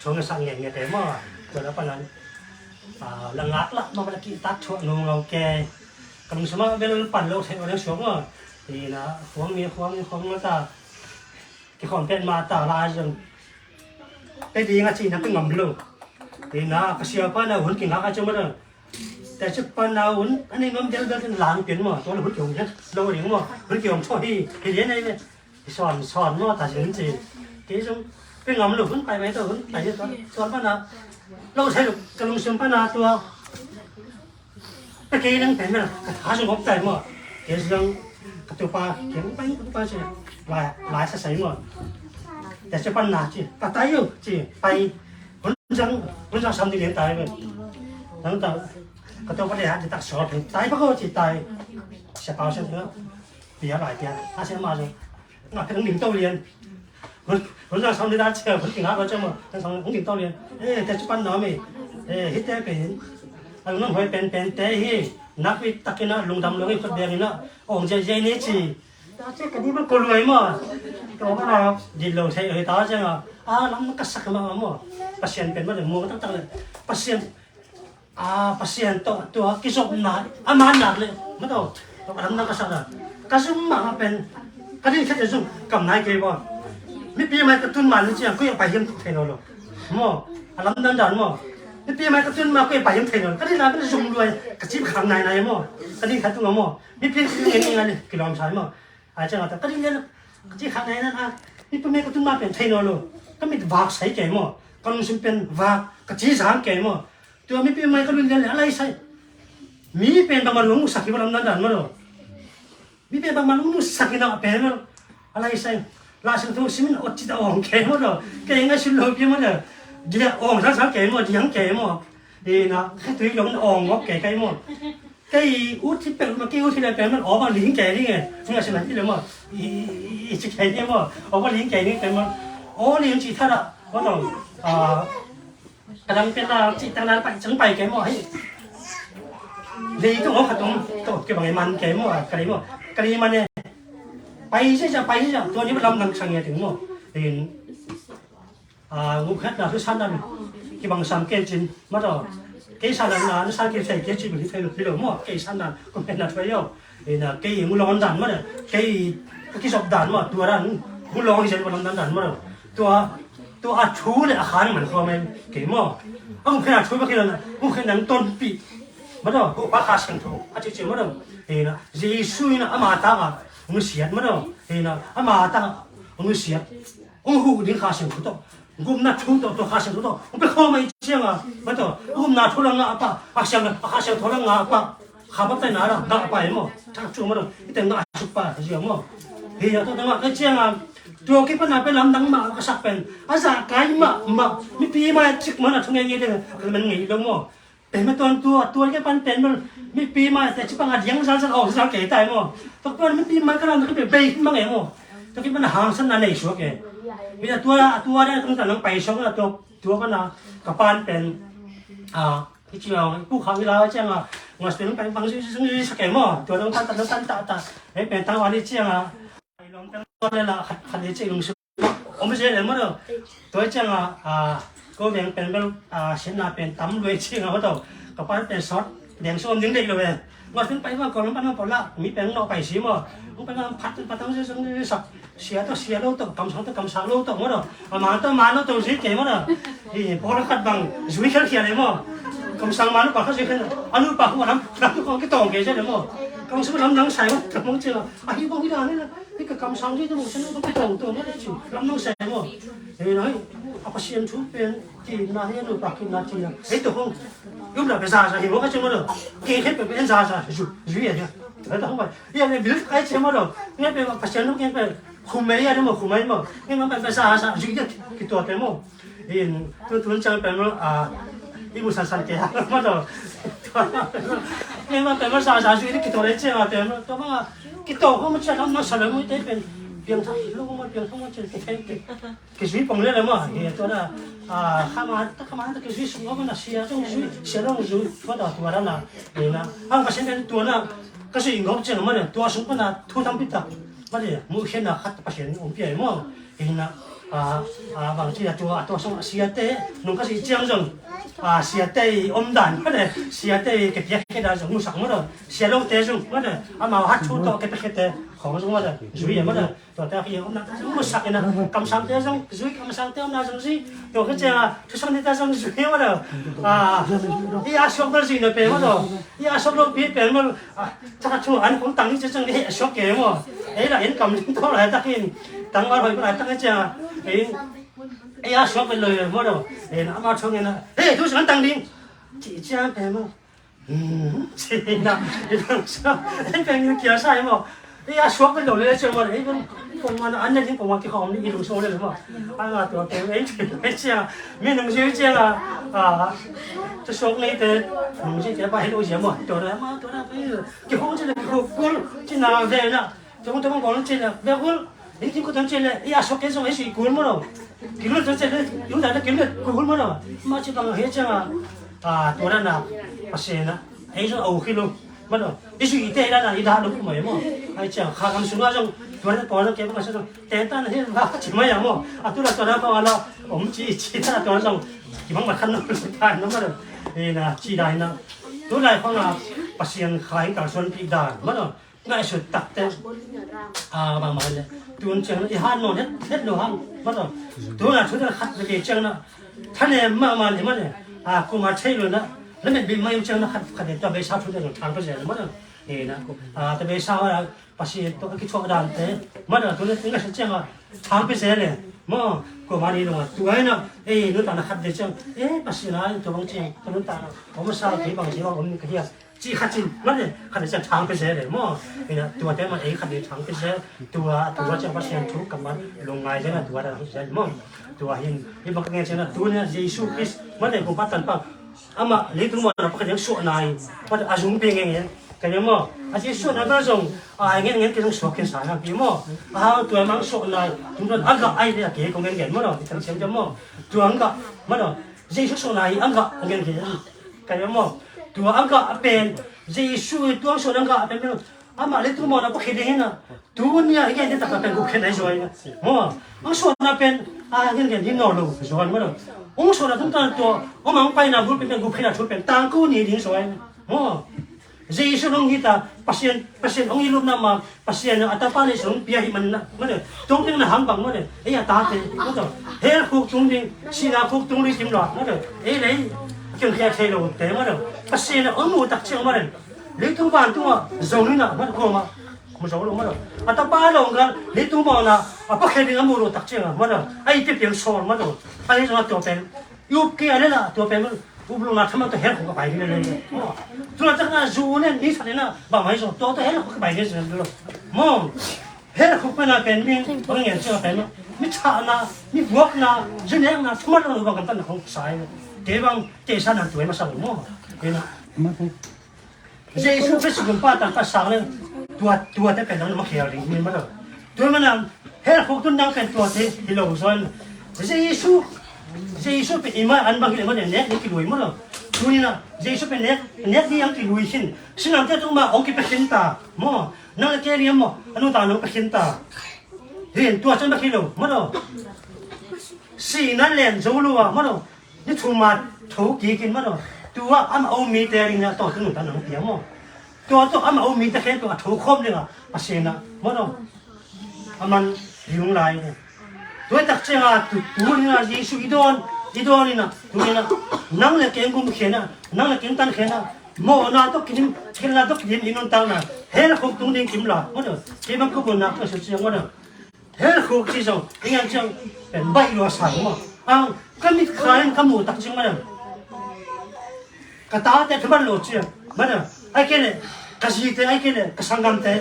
thu ngetsak ngetnget e maw. Tua la pan a, a, la ngak lah, mah la kihtak thuah nu ngau ke. Ka lungsim ah bel pan lo thei ua leng suak maw. Ina, khuang ni, khuang ni, khuang ni ta. Kikhawm pen mah ta lai zong. Pe ding a ci na pe ngam lo. Ina, ka sia pan a hun kingak a ci maw. Te ci pan a hun, a nei nuam delbel in lang pian maw. Tua la hun kihong hian lo ding maw. Hun kihong thaw hi, hi lian ei le. Hi sawn, sawn maw ta sin ci. Kei zong, pe ngam lo hun pai mai tawh hun pai hi tawh. Sawn pan a, lo thei lo, ka lungsim pan a tua. Pe kei nang pen maw, ka tha zong hop tai maw. Kei zong, ka tupa, kei zong pai, ka tupa ci. Lai, lai sa sai maw. Te ci pan na ci, ka tai yo ci, pai. Hun zang, hun zang sam di lian tai maw. Nang ta, ka tupa le ha, di tak sawn, tai pa ko ci tai. Sia pau sia. Pia lai pia, a sia ma zong. Nga pia nang ning to lian. Hun, hun zang sam ni da cia, hun king a ko cia ma, zang sam nang ning to lian. Eh, te ci pan na mi. Eh, hi te pen. A lung nam hoi pen pen te hi. Nak pi tak in a, lungdam lung i khut beng in a. Ong zia zia ni ci. Ta cia ka di man ko luai ma. Ko ma na, di lo thei oi ta cia nga. A, lam ka sak ma ma. Pasian pen ma le, mo tak tak le. Pasian. A, Pasian tawh tua kizopna a man nak le, ma tawh, a lamdang ka sak a, ka zum mah pen, ka din khat zum kam nai kei baw. Mipi mai ka tun man ciang, koi a pai hiam thei nawn lo. Maw, a lamdang dan maw. Mipi mai ka tun ma, koi a pai hiam thei nawn lo. Ka din a ka zum luai, ka cip khang nai nai maw. Ka din khat tung maw. Mipi ka ngen ngai le, kilawm sai maw. Ai ciang a ta, ka ding lian, ka ci khat nai nan a, mipi mai ka tun ma pen thei nawn lo. Ka mit vak sai kei maw, ka lungsim pen vak, ka ci zang kei maw. Tua mipi mai ka lun lian le, a lai sai. Mi pen bang ma lung sak hi maw lam nan dan maw lo. Mi pen bang ma lung sak hi na pen maw lo. A lai sai. La sing thu simin ot ci ta ong kei maw lo. Kei ngai sun lo pi maw lo. Dia ong sang sang kei maw, diang kei maw. Ina, khatui lo ong ngok kei kei maw. Kei ut hi peuh mah, kei ut hi le peuh mah, aw bang ling kei ding e. Nga si na hi le maw. I, i, i, i ci kei ding maw. Aw bang ling kei ding kei maw. Aw ling ci tha da. Maw tawh. A, ka dang pen la ci tang la pai cang pai kei maw. Hei. Lei tung aw khat tung. Tawh kei bang e man kei maw. Ka lei maw. Ka lei man e. Pai sia sia, pai sia sia. Tua ni lam nang sang e ting maw. Ling. A, gupkhiatna thusan dan kibang sam kei cin, maw tawh. Kei san dan na, na san kei thei kei cin, hi thei lo, hi lo maw, kei san dan, gupkhiatna thuai yo. Ina, kei mu lawn dan maw, kei ka kizop dan maw, tua dan, mu lawn hi zen maw, lam dan dan maw tawh. Tua, tua a thu le a khan man khua mai, kei maw. A gupkhiatna thu maw kei lo na, gupkhiatna tonpih. Maw tawh, ko pa Kha Siangtho, a ci ci maw tawh. Ina, Jesu ina, ama tak a, nusiat maw tawh. Ina, ama tak a, nusiat. Hong huh ding Kha Siangtho tawh. Gupna thu tawh, tawh Kha Siangtho tawh hong pia khawm ahih ciangin, mah tawh gupna thu la ngah pah, a Kha Siang, a Kha Siangtho la ngah pah, kha baptaisna la ngah pah e maw. Thak thu mah tawh i teng ngah suk pah a zi maw. Hi a, tua teng ngah ka ciangin, tua kipan a pen lamdang mah ka sak pen, a zahkai mahmah, mipi mai cik mah na thu ngeingei ding a ka man ngei lo maw. Pen mah tuan tua, tua kipan pen mah mipi mai te cik pang a diang zal zal, aw zal kei tai maw. Tua kipan mipi mai ka lam tua kipan bei mah ngei maw. Tua kipan a hangsanna nei suak e. Tua, tua, tua ding tung ta nang pai suak na tua, tua pan a ka pan pen, a, Hi ciang, pu khang i la ciang a, ngas pen pai bang zui zui zui sa kei maw. Tua dong tan tan tan tan tan. Hei pen tang wan hi ciang a. Ai lom tang wan le la khat khat hi ciang lungsim. Om se le maw. Tua ciang a, a, ko veng pen bel, a, siatna pen tam lua hi ciang a maw tawh. Ka pan pen sawt. Veng sawm ding dei lo ve. Ngas pen pai bang ko lom pan bang ko la. Mi pen no pai si maw. Ong pen bang phat pen phat tang zui zui zui sa. Sia tawh sia lo tawh, kamsang tawh kamsang lo tawh maw tawh. A man tawh man lo tawh zui kei maw tawh. Hi, pawl khat bang zui khial khial e maw. Kamsang man lo pa khat zui khial. A nu pa hu lam, lam kong kitawng kei zia le maw. Kamsang lam nang sai maw, kamsang cil. A hi bang hi dan hi la. Hi ka kamsang zui tawh maw, cil lo kitawng tawh maw le cil. Lam nang sai maw. Hi na hi, a Pasian thu pen, ki na hi a nu pa ki na cil la. Hei tawh hong. Yum la pe za za hi maw ka cil maw tawh. Ki khe pe pe en za za, zui, zui a hi. Hei tawh hong pai. Hi a le bil kai cil maw tawh. Nge pe Pasian thu nge pe. Khumei a ding maw, khumei maw. Nge mah pai pai sa sa zui ding kituat pen maw. In tu tun ciang pen maw, a, i mu san san kei a maw tawh. Nge mah pen maw sa sa zui ding kituat le ciang a pen maw. Tua maw kituat ko maw ciang lam na sa le mu te pen. Piang sa lo maw, piang sa maw ciang kei kei kei. Kizui pong le le maw. Hi tua na, a, kha ma ta, kha ma ta kizui sung maw na sia zong zui, sia zong zui. Tua ta tua na. Hi na. Ang ka sen pen tua na. Ka sui ngok ciang maw na. Tua sung ko na thu tampi tak. Mah le, muhkhiatna khat Pasian hong pia hi maw. Hi na, a, a, bang ci a tua, a tua sung a siate, nung ka sih ciang zong, a, siate i omdan, mah le, siate i kipia khia dan zong musak maw le, sia lote zong, mah le, amau hat thu tawh kipia khiate khong zong mah le, zui e mah le, tuate a ki omdan zong musak hi na, kamsangte zong zui, kamsangte omdan zong zui, tua khit ciang a, thusang nite zong zui mah le, a, i a suak bel zui na pe mah le, i a suak lo pi pen mah le, a, Thakhat thu an kong tang hi ciang ni heh suak kei maw. Ei la in kam ling tawh laitakin tang a hoi laitakin ciang ei, ei a suak pen lo maw lo. Ei na ama thong ei na, "Hei, thu sung an tang ding," ci ciang pen maw. Hmm, ci na, ei peng sa, ei peng in kia sa ei maw. Ei a suak pen lo le ciang maw, ei pen pongman an ne ding pongman kikhawm ni i lungsung le maw. A nga tua pen ei, ei ciang mi nungzui ciang a, a, thu suak neite nungzuite pa hi lo zia maw. Tua na ma, tua na pen Kihong cile kihong kul cina ve na. Tong tong bol cile ve kul. Ni kim ko tong cile i a sok ke song i si kul mo lo. Kilul tong cile i udah na kilul kul mo lo. Ma ci bang he canga. A tua na na. Pasena. Ei song au kilo. Mo lo. I si i te na na i da lo mo mo. Ai canga kha kam sung a song. Tua na tua na ke bang song. Te ta na he ba ci ma ya mo. A tu na tua na ko ala. Om ci ci ta tua song. Ki bang ma khan no ta no mo lo. E na ci da na. Tu lai khong a Pasian khai kal suan pi dan. Mo lo. Ngaihsut takte a bangmah le tun ciang i han nawn het het lo hang maw taw. Tuna thu khat ve kei ciang na thanem mahmah le maw le a kuma thei lo na lamet bim mai ciang na khat khat le tua beisa thu le thang pa zel maw taw. Ina a tua beisa a Pasian tua kithuah dante maw taw tuna ngaihsut ciang a thang pa zel le maw kuma ni lo a tua ina ei nuntakna khat ve ciang ei Pasian a tua bang ciang tua nuntakna om sa kei bang ciang om ka hia. Ci khat cin, mate, khat le ciang thang pia zel le maw. Ina, tua te mah ei khat le thang pia zel. Tua, tua ciang Pasian thu kammal lungngai zel na tua dan zel maw. Tua hin, i bang ka ngen ciang na, tu nia Jesu Khrist, mate, kumpa tanpa. Amah, leitung mawhna pakhat ding suahna hi, mate, a zung pia ngen ngen. Ka ngen maw, a Jesu na bel zong, a ngen ngen kei zong suak kei sa na, kei maw. A hang tua mang suahna hi, tung tuan a gah ai le a kei kong ngen ngen maw, i tan siam ciang maw. Tua ang gah, maw, Jesu suahna hi, ang gah, a ngen kei. Ka hi maw? Tua a gah pen Jesu i tua suan a gah pen amah leitung mawhna pia khin ding hi na. Tuni a i gen ding taktak pen gupkhiatna hi zaw hi na. Maw? A suanna pen a gen gen hi nawn lo zaw hi maw? Hong suanna tung tan tua hong mang paina bul pen pen gupkhiatna thu pen tangko ni ding zaw hi na. Maw? Jesu hong hi ta Pasian Pasian hong hi lupna ma Pasian a tapa nei sung pia hi man na, mane, tung ding na hang bang mane, ei a tate, mane, hell khuk tung ding, sihna khuk tung ding kim lo, mane, ei lei, kin khia thei lo te, mane, Pasian a hong mu tak ciang mane, leitung vantung a zong ni na, mane, ko ma, Mu zo lo maw lo. A tapa lo ngal leitung mawhna a pakhia ding a mu lo tak ciangah maw lo. A i piapiang sawn maw lo. Ahi zongah tua pen i up kei a lel a tua pen maw lo. Up lo na thaman tua hell khuk a pai ding lel. Tua tak na zu nen i sa nen a bang mai zong tua tua hell khuk a pai ding lel lo. Maw. Hell khuk pen a pen mi bang ngen ciang a pen maw. Mi thahna, mi vuakna, zu nekna thaman lo bang kan tan na khong sai. Kei bang kei sa na tua i masa lo maw. Kei na. Jesu Khristu gumpa tangka sang leng tua, tuate pen nang na makhial ding hi maw lo. Tua maw nang hell khuk tun nang pen tuate hi lo zaw in. Jesu, Jesu pen i mai an bang hi leh maw nek ding kilui maw lo. Tuni na Jesu pen nek, nek ding ang kilui khin. Sinamte tung ma ong kipia khin ta maw. Nang le kei liam maw a nuntak nang pia khin ta. Hin tua chan bang hi lo maw lo. Sihna len zo lo a maw lo. Ni thum a tho kikin maw lo. Tua amah om mite ding na tawh tu nuntak nang pia maw. Tua tawh amah om mite khempeuh a tho khawm dingah a sena maw lo. A man hi lung lai ni. Tua tak ciangah tu, tu dingah Jesu i dawn, i dawn inah, tu inah nang le kei gum khenah, nang le kei tan khenah. Mawhna tawh kidim, khelna tawh kidim i nuntakna hell khuk tung ding kim la maw lo. Kei bang ka bunnak ka su ciang maw lo. Hell khuk ci zong i ngan ciang pen baih lua sa maw. Ang ka mit kha in ka muh tak ciang maw. Ka tate thaman lo ciang maw. Ai kei leh ka zite ai kei leh ka sanggamte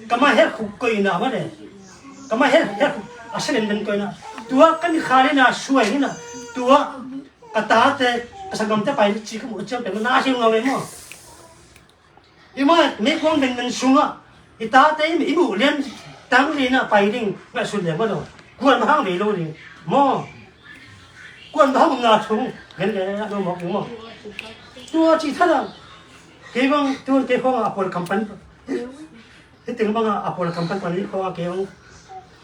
ka ma hell khuk koina maw. Ka ma hell, hell khuk a selen ben koina. Tua ka mit kha le na suai hina. Tua ka tate ka sanggamte pai ci ka muh ciang pen na a hiu ngau ei maw. I mah meikuang benben sungah i tate i muh lian tang lina pai ding ngaihsut lian maw lo. Kuan mahang vei lo ding maw. Kuan mahang na thung gen le a lo mawk ding maw. Tua ci thada kei bang tuan kei khawngah a pawl kampan hi ting bangah a pawl kampan pan hi khawngah kei bang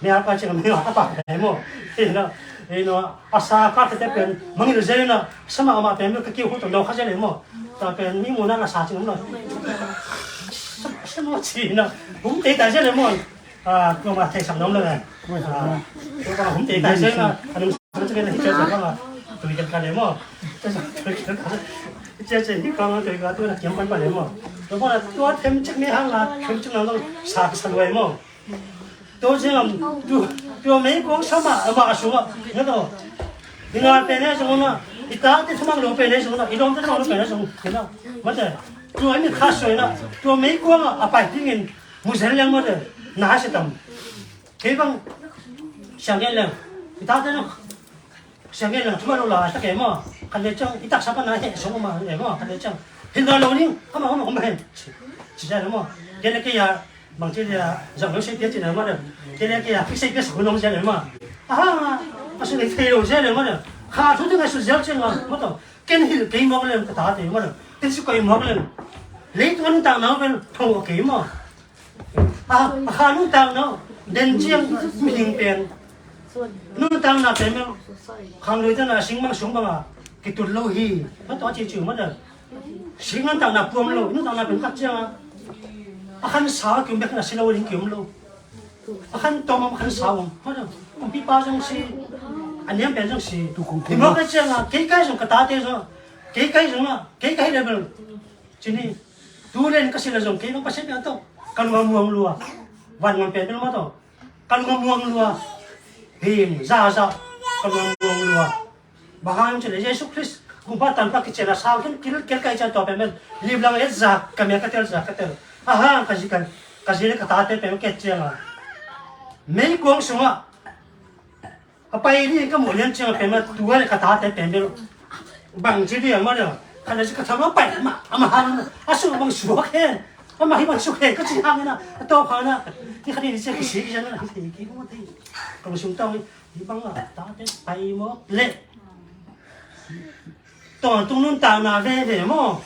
Mia pa cing a mia pa pai maw. Ina, ina, a sa ka te pen mangil zel ina sama ama pen ka kiu hu to no kha zel maw. Ta pen mi mu na la sa cing no. Sama ci na. Hum te ta zel maw. A, ko ma te sam no le. A, ko ma hum te ta zel na. Anu sa cing na hi zel maw. Tu kan ka le maw. Zel zel hi ka ma tu ka tu na kiam pan pa le maw. Ko ma tu them cik ni hang na. Them cik na lo sa sa lo maw. Tua ciang tu, tua meikuang sama ama a sungah na to. I ngal pen e sungah na, i tate thamang lo pen e sungah na, i lawmte thamang lo pen e sungah na. Mate, tua i mit kha suai na, tua meikuang a pai dingin mu zel leng mate, na se tam. Kei bang siang gen leng, i tate na Siang gen lang, cuma lo la, tak e maw. Kan le ciang, i taksa pan na he, song ma e maw, kan le ciang. Hin na lo ning, ama, ama, ama hen. Ci, ci ja lo maw. Gen le ke ya, bang ci le ya, zang lo sei pia ci na maw de. Gen le ke ya, fik sei pia sa hunong ja le maw. Aha, a su le thei lo ja le maw de. Kha thu teng a su ja ciang a, maw to. Ken hil kei mawk lem ka tate maw de. Ken su koi mawk lem. Leitung a nuntak nau pen, thong o kei maw. A, a kha nuntakna den ciang mihing pen nuntakna pen mel khang lui tana singmang sung banga kitut lo hi. Mah tawh a ci ciu mah dan sing nuntakna puam lo, nuntakna pen khat cianga a khan sa kium bek na si lo ding kium lo. A khan tawm a khan sa um mah dan kumpipa zong si, a niam pen zong si. Hi mawk a cianga kei kai zong ka tate zong, kei kai zong a kei kai level. Cini, tu len ka sila zong kei bang Pasian piang tawh ka lung a muang lua. Van ngam pen pen ma tawh ka lung a muang lua. Him, za za ka lung a muang lua. Bang hang cile Jesu Khrist kumpa tanpa kician a sau ken kil kel kai cian tawh pen pen lim lang et za ka mel ka tel za ka tel. A hang ka zi kan ka zi le ka tate pen ket ciang a meikuang sungah a pai ding ka muh lian ciang a pen mah tua le ka tate pen bel bang ci ding a mah le khat le ci ka tham a pai mah a mah hang a suk bang suak hen a mah hi bang suk hen ka ci hang na a tawp hang na hi khat ni ci ka si ki zan na hi thei ki mah thei ka lung sung tawng hi bang a tate pai mawk le. Tawntung nuntakna veve maw?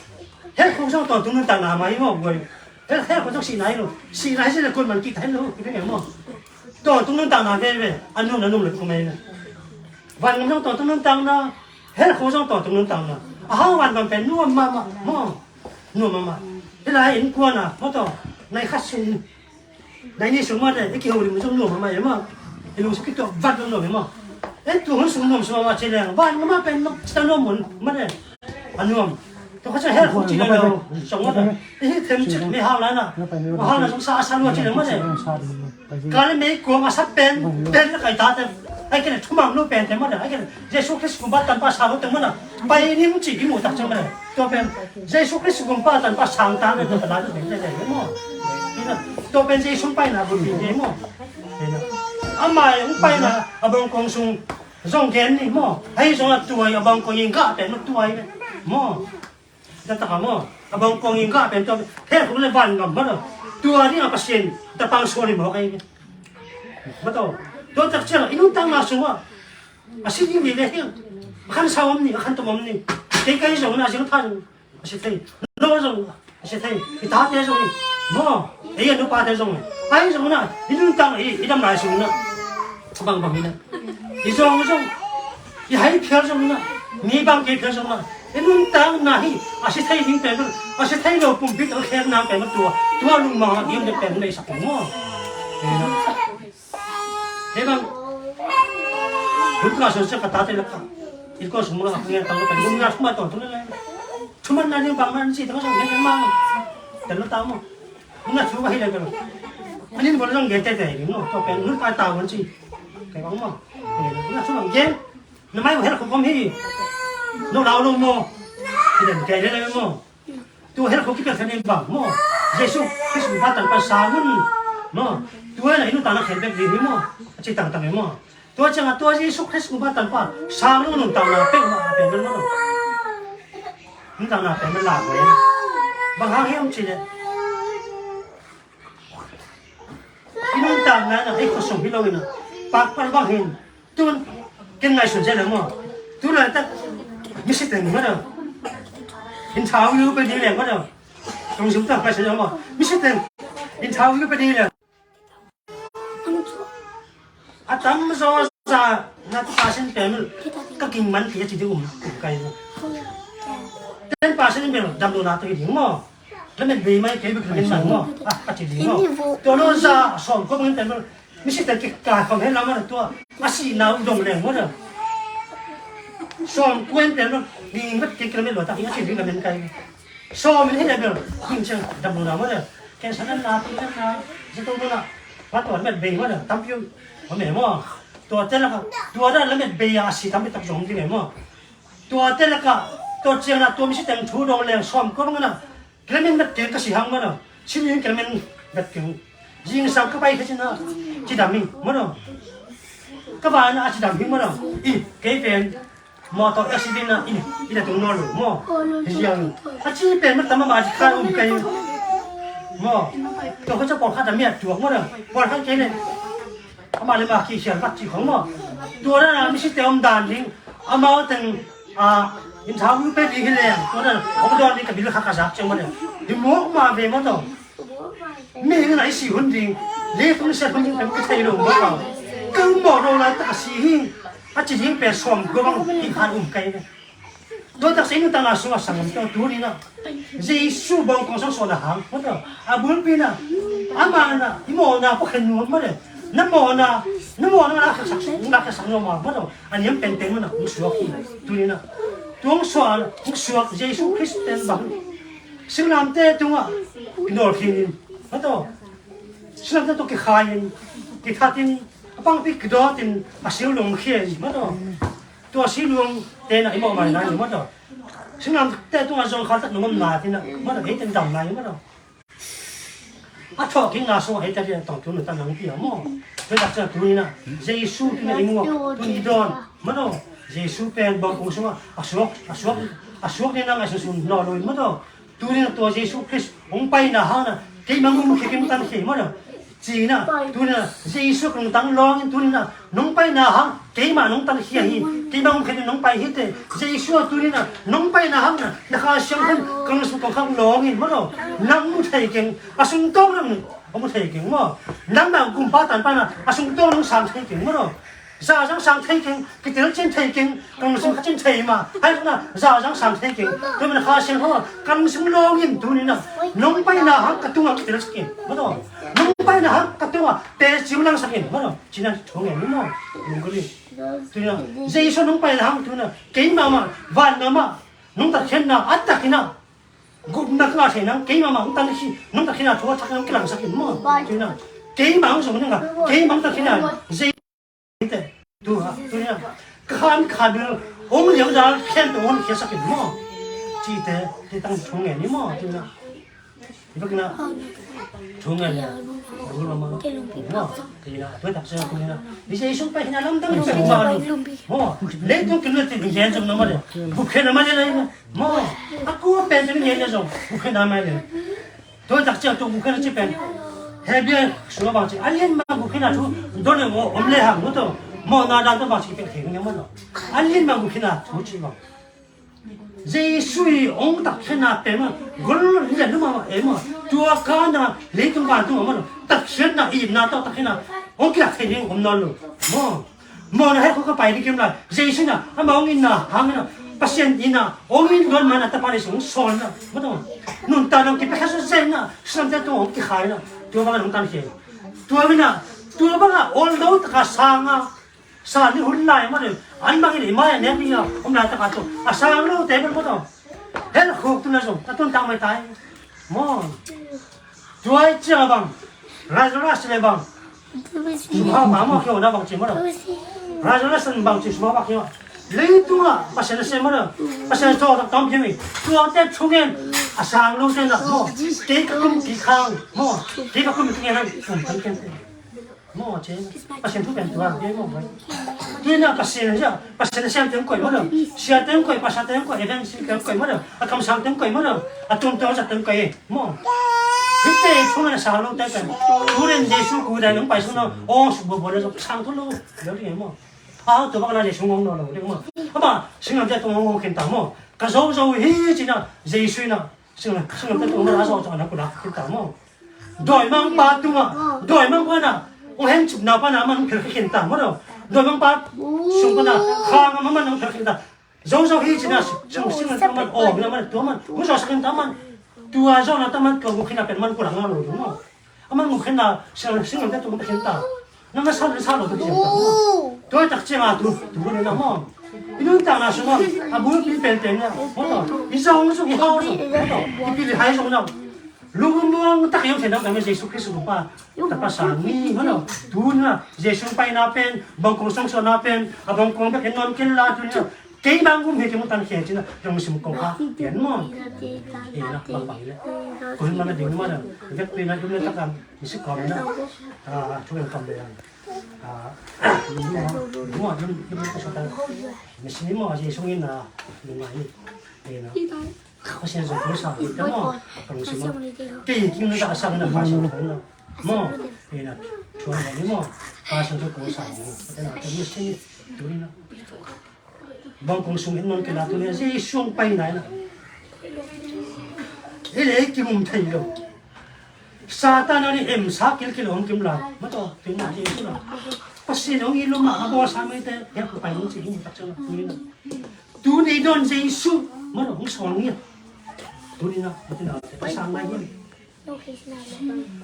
Hell khuk zong tawntung nuntakna mah hi maw guai? Hell, hell khuk zong sihna hi lo. Sihna hi sih le kuan man kik ta hen lo. Hi ding e maw? Tawntung nuntakna veve. A nuam na nuam lo kum e. Van ngam zong tawntung nuntakna. Hell khuk zong tawntung nuntakna. A hang van ngam pen nuam mahmah maw? Nuam mahmah. Hi lai innkuan a maw taw? Nai khat sung Nai ni sung mah te, i kiho lim zong nuam mah e maw. I lungsim kituak vat zong nuam e maw. E tu hun sung nuam sung mah ci leng van mah pen mah ci ta nuam mun mah te. A nuam. Tua kha ciang hell khuk cih leh lo zong mah ta. I hih themcik mi hau lai na. Hau lai zong sa a sa lua cih leh mah ta. Ka le mei kuang a sa pen pen le kai ta te. Ai kei le thumang lo pen te mah ta. Ai kei le Jesu Khrist kumpa tanpa sa lo te mah ta. Pai ning ci i mu tak ciang mah ta. Tua pen Jesu Khrist kumpa tanpa sang ta te tua ta lai te te te maw. Tua pen Jesu paina bun te maw. Amah hong paina a bawngkawng sung zong gen ni maw. Ahi zong a tuai a bawngkawng in gah pen maw tuai maw. Tua taka maw, a bawngkawng in gah pen tua hell khuk le van gam maw. Tua ding a Pasian tapang suan hi maw kai maw. Tua tak ciang i nuntakna sungah a si ding hi le hi. A khan sa om ni, a khan tom om ni. Kei kai zong na zing than a si thei. No zong a si thei. I tate zong ni maw. Ei a nupate zong ni. Ai zong na i nuntak i i dam lai sung na. Bangbang hi na. I zong zong i hai phial zong na. Mi bang kei phial zong na. I nuntakna hi a si thei ding pen a si thei lo pumpi tang khek nang pen tua tua lungmang a diam de pen nei sak maw. Hei bang. Hun ka so se ka tate la ka. I ko sung la ka nge ta lo pen hun na sung ma to to le. Thuman na ding bang man si tang sung nge mang. Tel lo ta maw. Hun na thu ka hi le ka lo. Anin bol zong gen te te ni no. To pen hun ka ta won si. Kai bang maw. Hun na thu bang gen. Na mai hel khuk om hi. No lau lo maw. Hi den kai le maw. Tua hel khuk kipel khat in bang maw. Jesu Khrist kumpa tanpa sang un maw. Tua na i nuntakna khel bek ding hi maw. A ci tangtang hi maw. Tua ciangah tua Jesu Khrist kumpa tanpa sang lo nuntakna peuhmah a pen bel maw. Nuntakna pen bel lak maw. Bang hang hiam cih leh i nuntakna in ah ei khuasung hi lo in ah pakpal bang hin tun ken ngaihsun cia leng maw. Tu laitak misiteng maw deuh interview pe ding leng maw deuh. Tungzum tak ngaihsun cia leng maw misiteng interview pe ding leng. A tam zaw za na tu pasin pemel ka king man ti a ci ding um kai. Ten pasin bel dam lo na tu ding maw. Lamet bei mai kei bek lamet man maw. A ci ding maw. Tua lo za sawm kua bangin pen maw. Misite kik kai khawm hen lam maw tua. A si nau dong leng maw tua. Sawm kua in pen maw. Ding vet kik lamet lo ta a ci ding lamet kai. Sawm in hi le bel. King ciang dam lo na maw tua. Ken sa nan na tu nan na. Zato maw na. Maw tua lamet bei maw tua. Tampi um. Maw me maw. Tua te laka. Tua da lamet bei a si tampi tak zong ding maw. Tua te laka, tua ciangna tua misiteng thu dong leng sawm kua bangin ah kilamen vet keng ka si hang maw. Sining kilamen vet keng. Zingsang ka pai kha cin ah cidam hi maw. Ka vai na a cidam hi maw. I kei pen mawtaw accident ah i i da tung nawn lo maw. Hi ziang a ci pen maw tam a ma ci khan um kei maw. Tua kha ca pawlkhat a miat tuak maw. Pawlkhat kei le Amah le mah kihkhial vat cih khong maw. Tua dan a misite om dan ding amau teng a interview pe ding hi leng tua dan hong dawn ding ka bil kha ka zak ciang maw le. Hi muak mah ve maw tawh. Mihing in a i si hun ding leitung siat hun ding peuh ka thei lo maw tawh. Ka um mawh lo laitak a si hi. A ci ding pen sawm kua bang i khan um kei ve. Tua taksa i nuntakna sungah sanggam tawh tuni-in ah Jesu bawngkawng sawlsawlna hang maw tawh a bulpi-in ah amah in ah i mawhna pawh khen nuam maw le. Na mawhna na mawhna na khaksak sung na khaksak nuam maw tawh a niam penpen maw na hong suak hi. Tuni-in ah tua hong suak hong suak Jesu Khrist pen bang singlamteh tungah i nawlkhin in maw tawh singlamteh tawh kikhai in kithat in a pangpi kidawt in a singluang khia in maw tawh. Tua singluang te na i mawh mai nai maw tawh. Singlamteh tungah zong khaltak nungam nai tina maw tawh ei ten dam nai maw tawh. A thawh kik na sungah ei ten tawh tun ta nang pia maw. Tua tak ciang tuni-in ah Jesu tuni i muak tuni i dawn maw tawh. Jesu pen bawngkawng sungah a suak a suak a suak ni na ngaihsun sun naw lo in maw tawh. Tuni-in tua Jesu Khrist hong paina hangin keimah hong mukhia kei hong tankhia maw na. Ci-in ah tuni-in ah Jesu ka lungtang lawngin tuni-in ah nong paina hang keimah nong tankhia hi. Keimah hong mukhia kei nong pai hi te. Jesu ah tuni-in ah nong paina hangin na Kha Siangtho in ka lungsim kong khang lawngin maw na. Nang mu thei keng a sungtawng nang mu thei keng maw. Nang na kumpa tanpa na a sungtawng nong sang thei keng maw na. Za zang sang thei keng, kitel cin thei keng, ka lungsim kha cin thei mah. Hai na za zang sang thei keng. Tua man Kha Siangtho ka lungsim lawngin tuni-in ah nong paina hang ka tungah kitel sak in maw tawh. Nong paina hang ka tungah teci hong langsak in maw tawh. Ci-in ah thu ngen ni maw. Lungkul in. Tuni-in ah Jesu nong paina hang tuni-in ah keimah mah van mah Nong tatkhiatna a takin ah gupna ka ngah thei nang, keimah mah hong tan hi. Nong tatkhiatna thu a thak nang kilangsak in maw. Tua in ah keimah hong zong nang a, keimah hong tatkhiatna zei te. Tu ha, tu in ah ka khan ka khan bil hong liau dal khen tawh hong khiasak in maw. Cihte, te tang thu ngen ni maw, tu in ah. Hi bek in ah thu ngen ni. Maw, tu in ah, tu tak sia tu in ah. Hi Jesu pai hi na lamdang hi bek in ah. Maw, leitung kim na tin gen zong na maw le. Gupkhiatna maw le lai maw. Maw, a kua pen pen ngen le zong gupkhiatna maw le. Tua tak ciang tua gupkhiatna ci pen Hebru sung a bang ci, a lian bang gupkhiatna thu don le maw om le hang maw, tua mawhna dan tua bang ci pen thei ngen maw. A lian bang gupkhiatna thu ci bang Jesu i ong tatkhiatna pen maw, gol lian lu mah mah e maw. Tua kana leitung vantung a maw, tatkhiatna i itna tawh tatkhiatna ong kiak thei ding om nawn lo maw. Mawhna heh khawng ka pai ding kim lai. Jesu in ah amah hong itna hangin ah, Pasian in ah hong it luat man a tapa lei sung hong sawl in ah, maw tua, nuntak dong kipia kha sawt zen in ah, silamte tung hong kikhai in ah, tua bangin hong tankhia. Tua in ah, tua bangah ol lo taka sang a, sa ni hun lai maw tua, an bangin i mai a nek ding a om lai takah tua a sang lote bel maw tua, hel khuk tu na zong a tun tak mai tai maw. Tua i ciang a bang Lazarus le bang sumhaupa maw, khiona bang ci maw lo. Lazarus in bang ci sumhaupa khiona. Leitungah Pasian a sem maw lo. Pasian tawh tak tam hiam i. Tuate thungen a sang lote nak maw. Kei ka kum kik hang maw. Kei ka kum kik hang kum kan ken te. Maw ci. Pasian thu pen tua kei maw. Tuina Pasian a sem, Pasian a sem teng koi maw lo. Sia teng koi, pastor teng koi, evangelist teng koi maw lo. A kamsang teng koi maw lo. A tumtuang zat teng koi. Maw. Hihte thungen a sang lote pen. Turin Jesu kudai nong pai sung na, aw suk buabua na zong sang thu lo. Lo ding e maw. Aw tua bak na Jesu ngong nawn lo ding maw. Amah singlamteh tung ngong khin ta maw. Ka zo zo hi ci na Jesu in ah singlamteh tung amah a zo zo na kudai khin ta maw. Dawimangpa tungah, dawimangpa in ah hong hencipna pan ah amah hong phel khin ta maw lo. Dawimangpa sung pan ah khang amah hong phel khin ta. Zo zo hi ci na sing sing na ta man, aw na man, tua man hong zawhsak in ta man. Tua zawhna ta man, tua gupkhiatna pen man kulak na lo ding maw. Amah gupkhiatna sing sing na ta tua gupkhiat ta. Nang na sa na sa lo ta kisiam ta maw. Tua tak ciang a tu tu ni na maw. I nuntakna sungah a bulpi pen pen na maw tua. I zong zong i hau zong maw tua. I pil i hai zong na. Lungmuang tak i om thei nang ka mi Jesu Khrist Topa. Tapa sang ni maw tua. Tu na Jesu paina pen bangkong song sona pen a bangkong bek en nuam ken la tu na. Kei bang gum hi kei mu tan khia cina, dong sim kong ha, pian maw. Ina, bang bang le. Koi mana ding mana, vek pina dum le takam, misi kom na. Ah, tu yang kam le yang. Ah, dum maw, dum, dum ka sota. Misi ni maw, Jesu in na, dum ngai ni. Ina. Pasian zong ko sa ni ta maw. Kong sim maw. Kei king na ta sa na pa sa na. Maw. Ina. Chuan ni maw. Pasian zong ko sa ni. Ina, ta misi ni. Tu ni na. Bangkong sung in non kila tu nia Jesu hong pai nai na. Ei le ei kimum thei lo. Satan a ni em sa kilkil hong kim lai. Maw tua tu na Jesu na. Pasian hong i lo ma a bawl sa mai te. Hep pai hong ci hong tak sa na tu ni na. Tu ni don Jesu. Maw tua hong sawl ngia. Tu ni na. Maw tua na. Sa mai hong.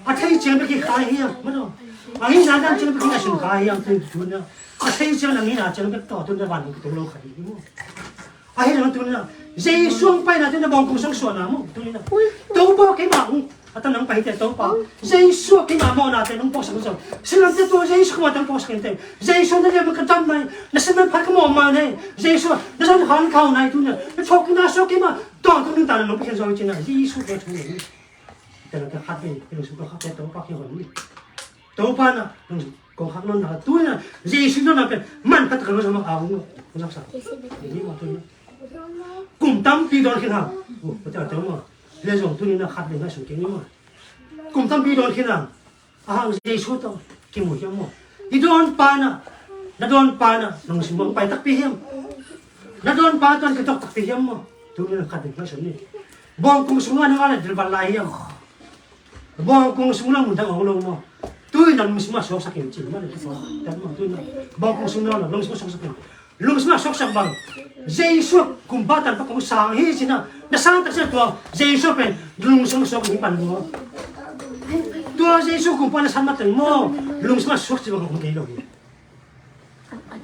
A thei ciang bek hi khai hiam, maw tua. A ngihna dan ciang bek hi a sin khai hiam, thei tu na. A thei ciang a ngihna ciang bek tawh tu na van hong kitung lo khai hi maw. A hi lo tu na. Jesu hong paina tu na bawngkung sung suahna maw, tu na. Topa keimah hong, a tam nang pai te Topa. Jesu keimah mawhnate nong puaksak zo. Silamte tua Jesu keimah tang puaksak in te. Jesu na liam ka dam nai. Na siman phat ka mawh ma nei. Jesu na zon khan khau nai tu na. Na thawk kina suak keimah. Tawng tu nung ta na nong pi khen zo cina. Jesu te thu nei. Tena ka khat ve, ka lungsim kong khak ve, Topa kei hon ni. Topa na, lungsim kong khak nawn na, tu na, Jesu nawn na pen, man khat ka lungsim a hong, hong sak sa. Ni ma tu na. Kum tampi dawn khin hang. U, ka tena tena ma. Le zong tu ni na khat ve na sung kei ni ma. Kum tampi dawn khin hang. A hang Jesu tawh kimu hiam maw? I dawnpa na, na dawnpa na, lungsim hong pai takpi hiam? Na dawnpa tawh kitok takpi hiam maw? Tu ni na khat ve na sung ni. Bawngkung sungah nang a le dilval lai hiam? Bawngkung sung lam mun dang ong lo maw? Tui nang lungsim a suaksak in cin maw? Tui nang bawngkung sung lam lungsim a suaksak in. Lungsim a suaksak bang. Jesu kumpa tan pa kong sang hi cina. Na sang tak sia tua. Jesu pen lungsim a suak in pan maw? Tua Jesu kumpa na san ma teng maw? Lungsim a suak ci bang kong kei lo hi.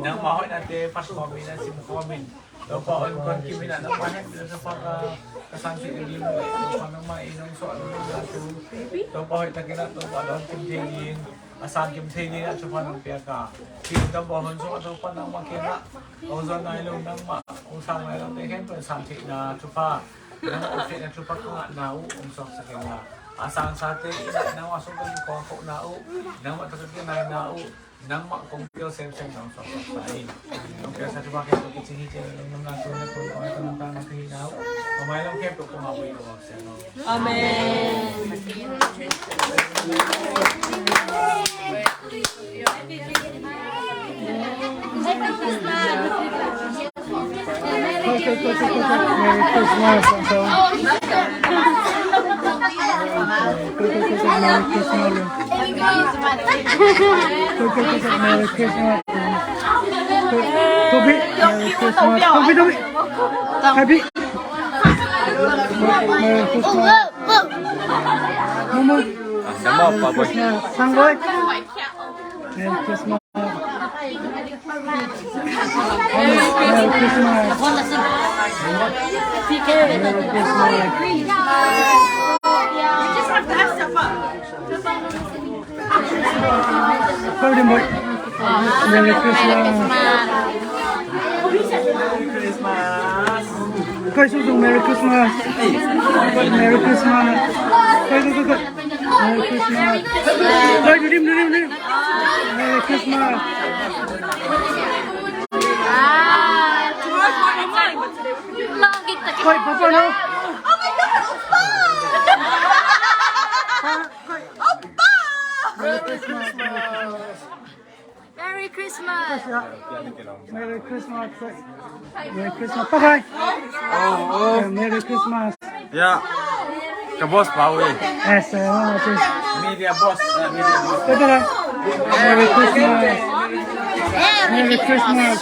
Nangmah hoihnate phat khawm in, a sim khawm in. Topa, hong kon kim in ah, nangmah hehpihna Topa, ka, ka santheih ding uh, Topa, nangmah in hong suah ding uh, Topa, hoihtakin ah, Topa, dawn kim thei ding, a sang kim thei ding ah, Topa, nong piak a. Hih Topa, hong suah, Topa, nangmah kiangah hong zawn nai lo, nangmah hong sang nai lote khempeuh in santheihna thupha, nangmah hong theihna thupha ka ngahna uh hong suaksak in la, a sangsate in ah nangmah sung ka kikuang kohna uh, nangmah tawh ka kinaina uh, nangmah kong pil semsem nong suaksak sa in. Nong piaksa thupha khempeuh kicing hi ci-in, nong namna tun na tun, kong ai tun nong tang na ka hihna uh, kong mailong khempeuh kong a ui lo, Pasian aw. Amen. Merry Christmas. Merry Christmas. Merry Christmas. Toby, Merry Christmas. Toby, Toby. Happy. Merry Christmas. Mama. Merry Christmas. Sangboy. Merry Christmas. Merry Christmas. Merry Christmas. Merry Christmas. Merry Christmas. Merry Christmas. Merry Christmas. Merry Christmas. Hai, dudim, dudim, dudim. Merry Christmas. Hai, Papa, no? Merry Christmas. Merry Christmas. Merry Christmas. Merry Christmas. Bye bye. Oh, oh. Merry Christmas. Ya. Ka boss pa ui. Yes, uh, what is? Media boss, uh, media boss. Bye bye. Merry Christmas. Merry Christmas.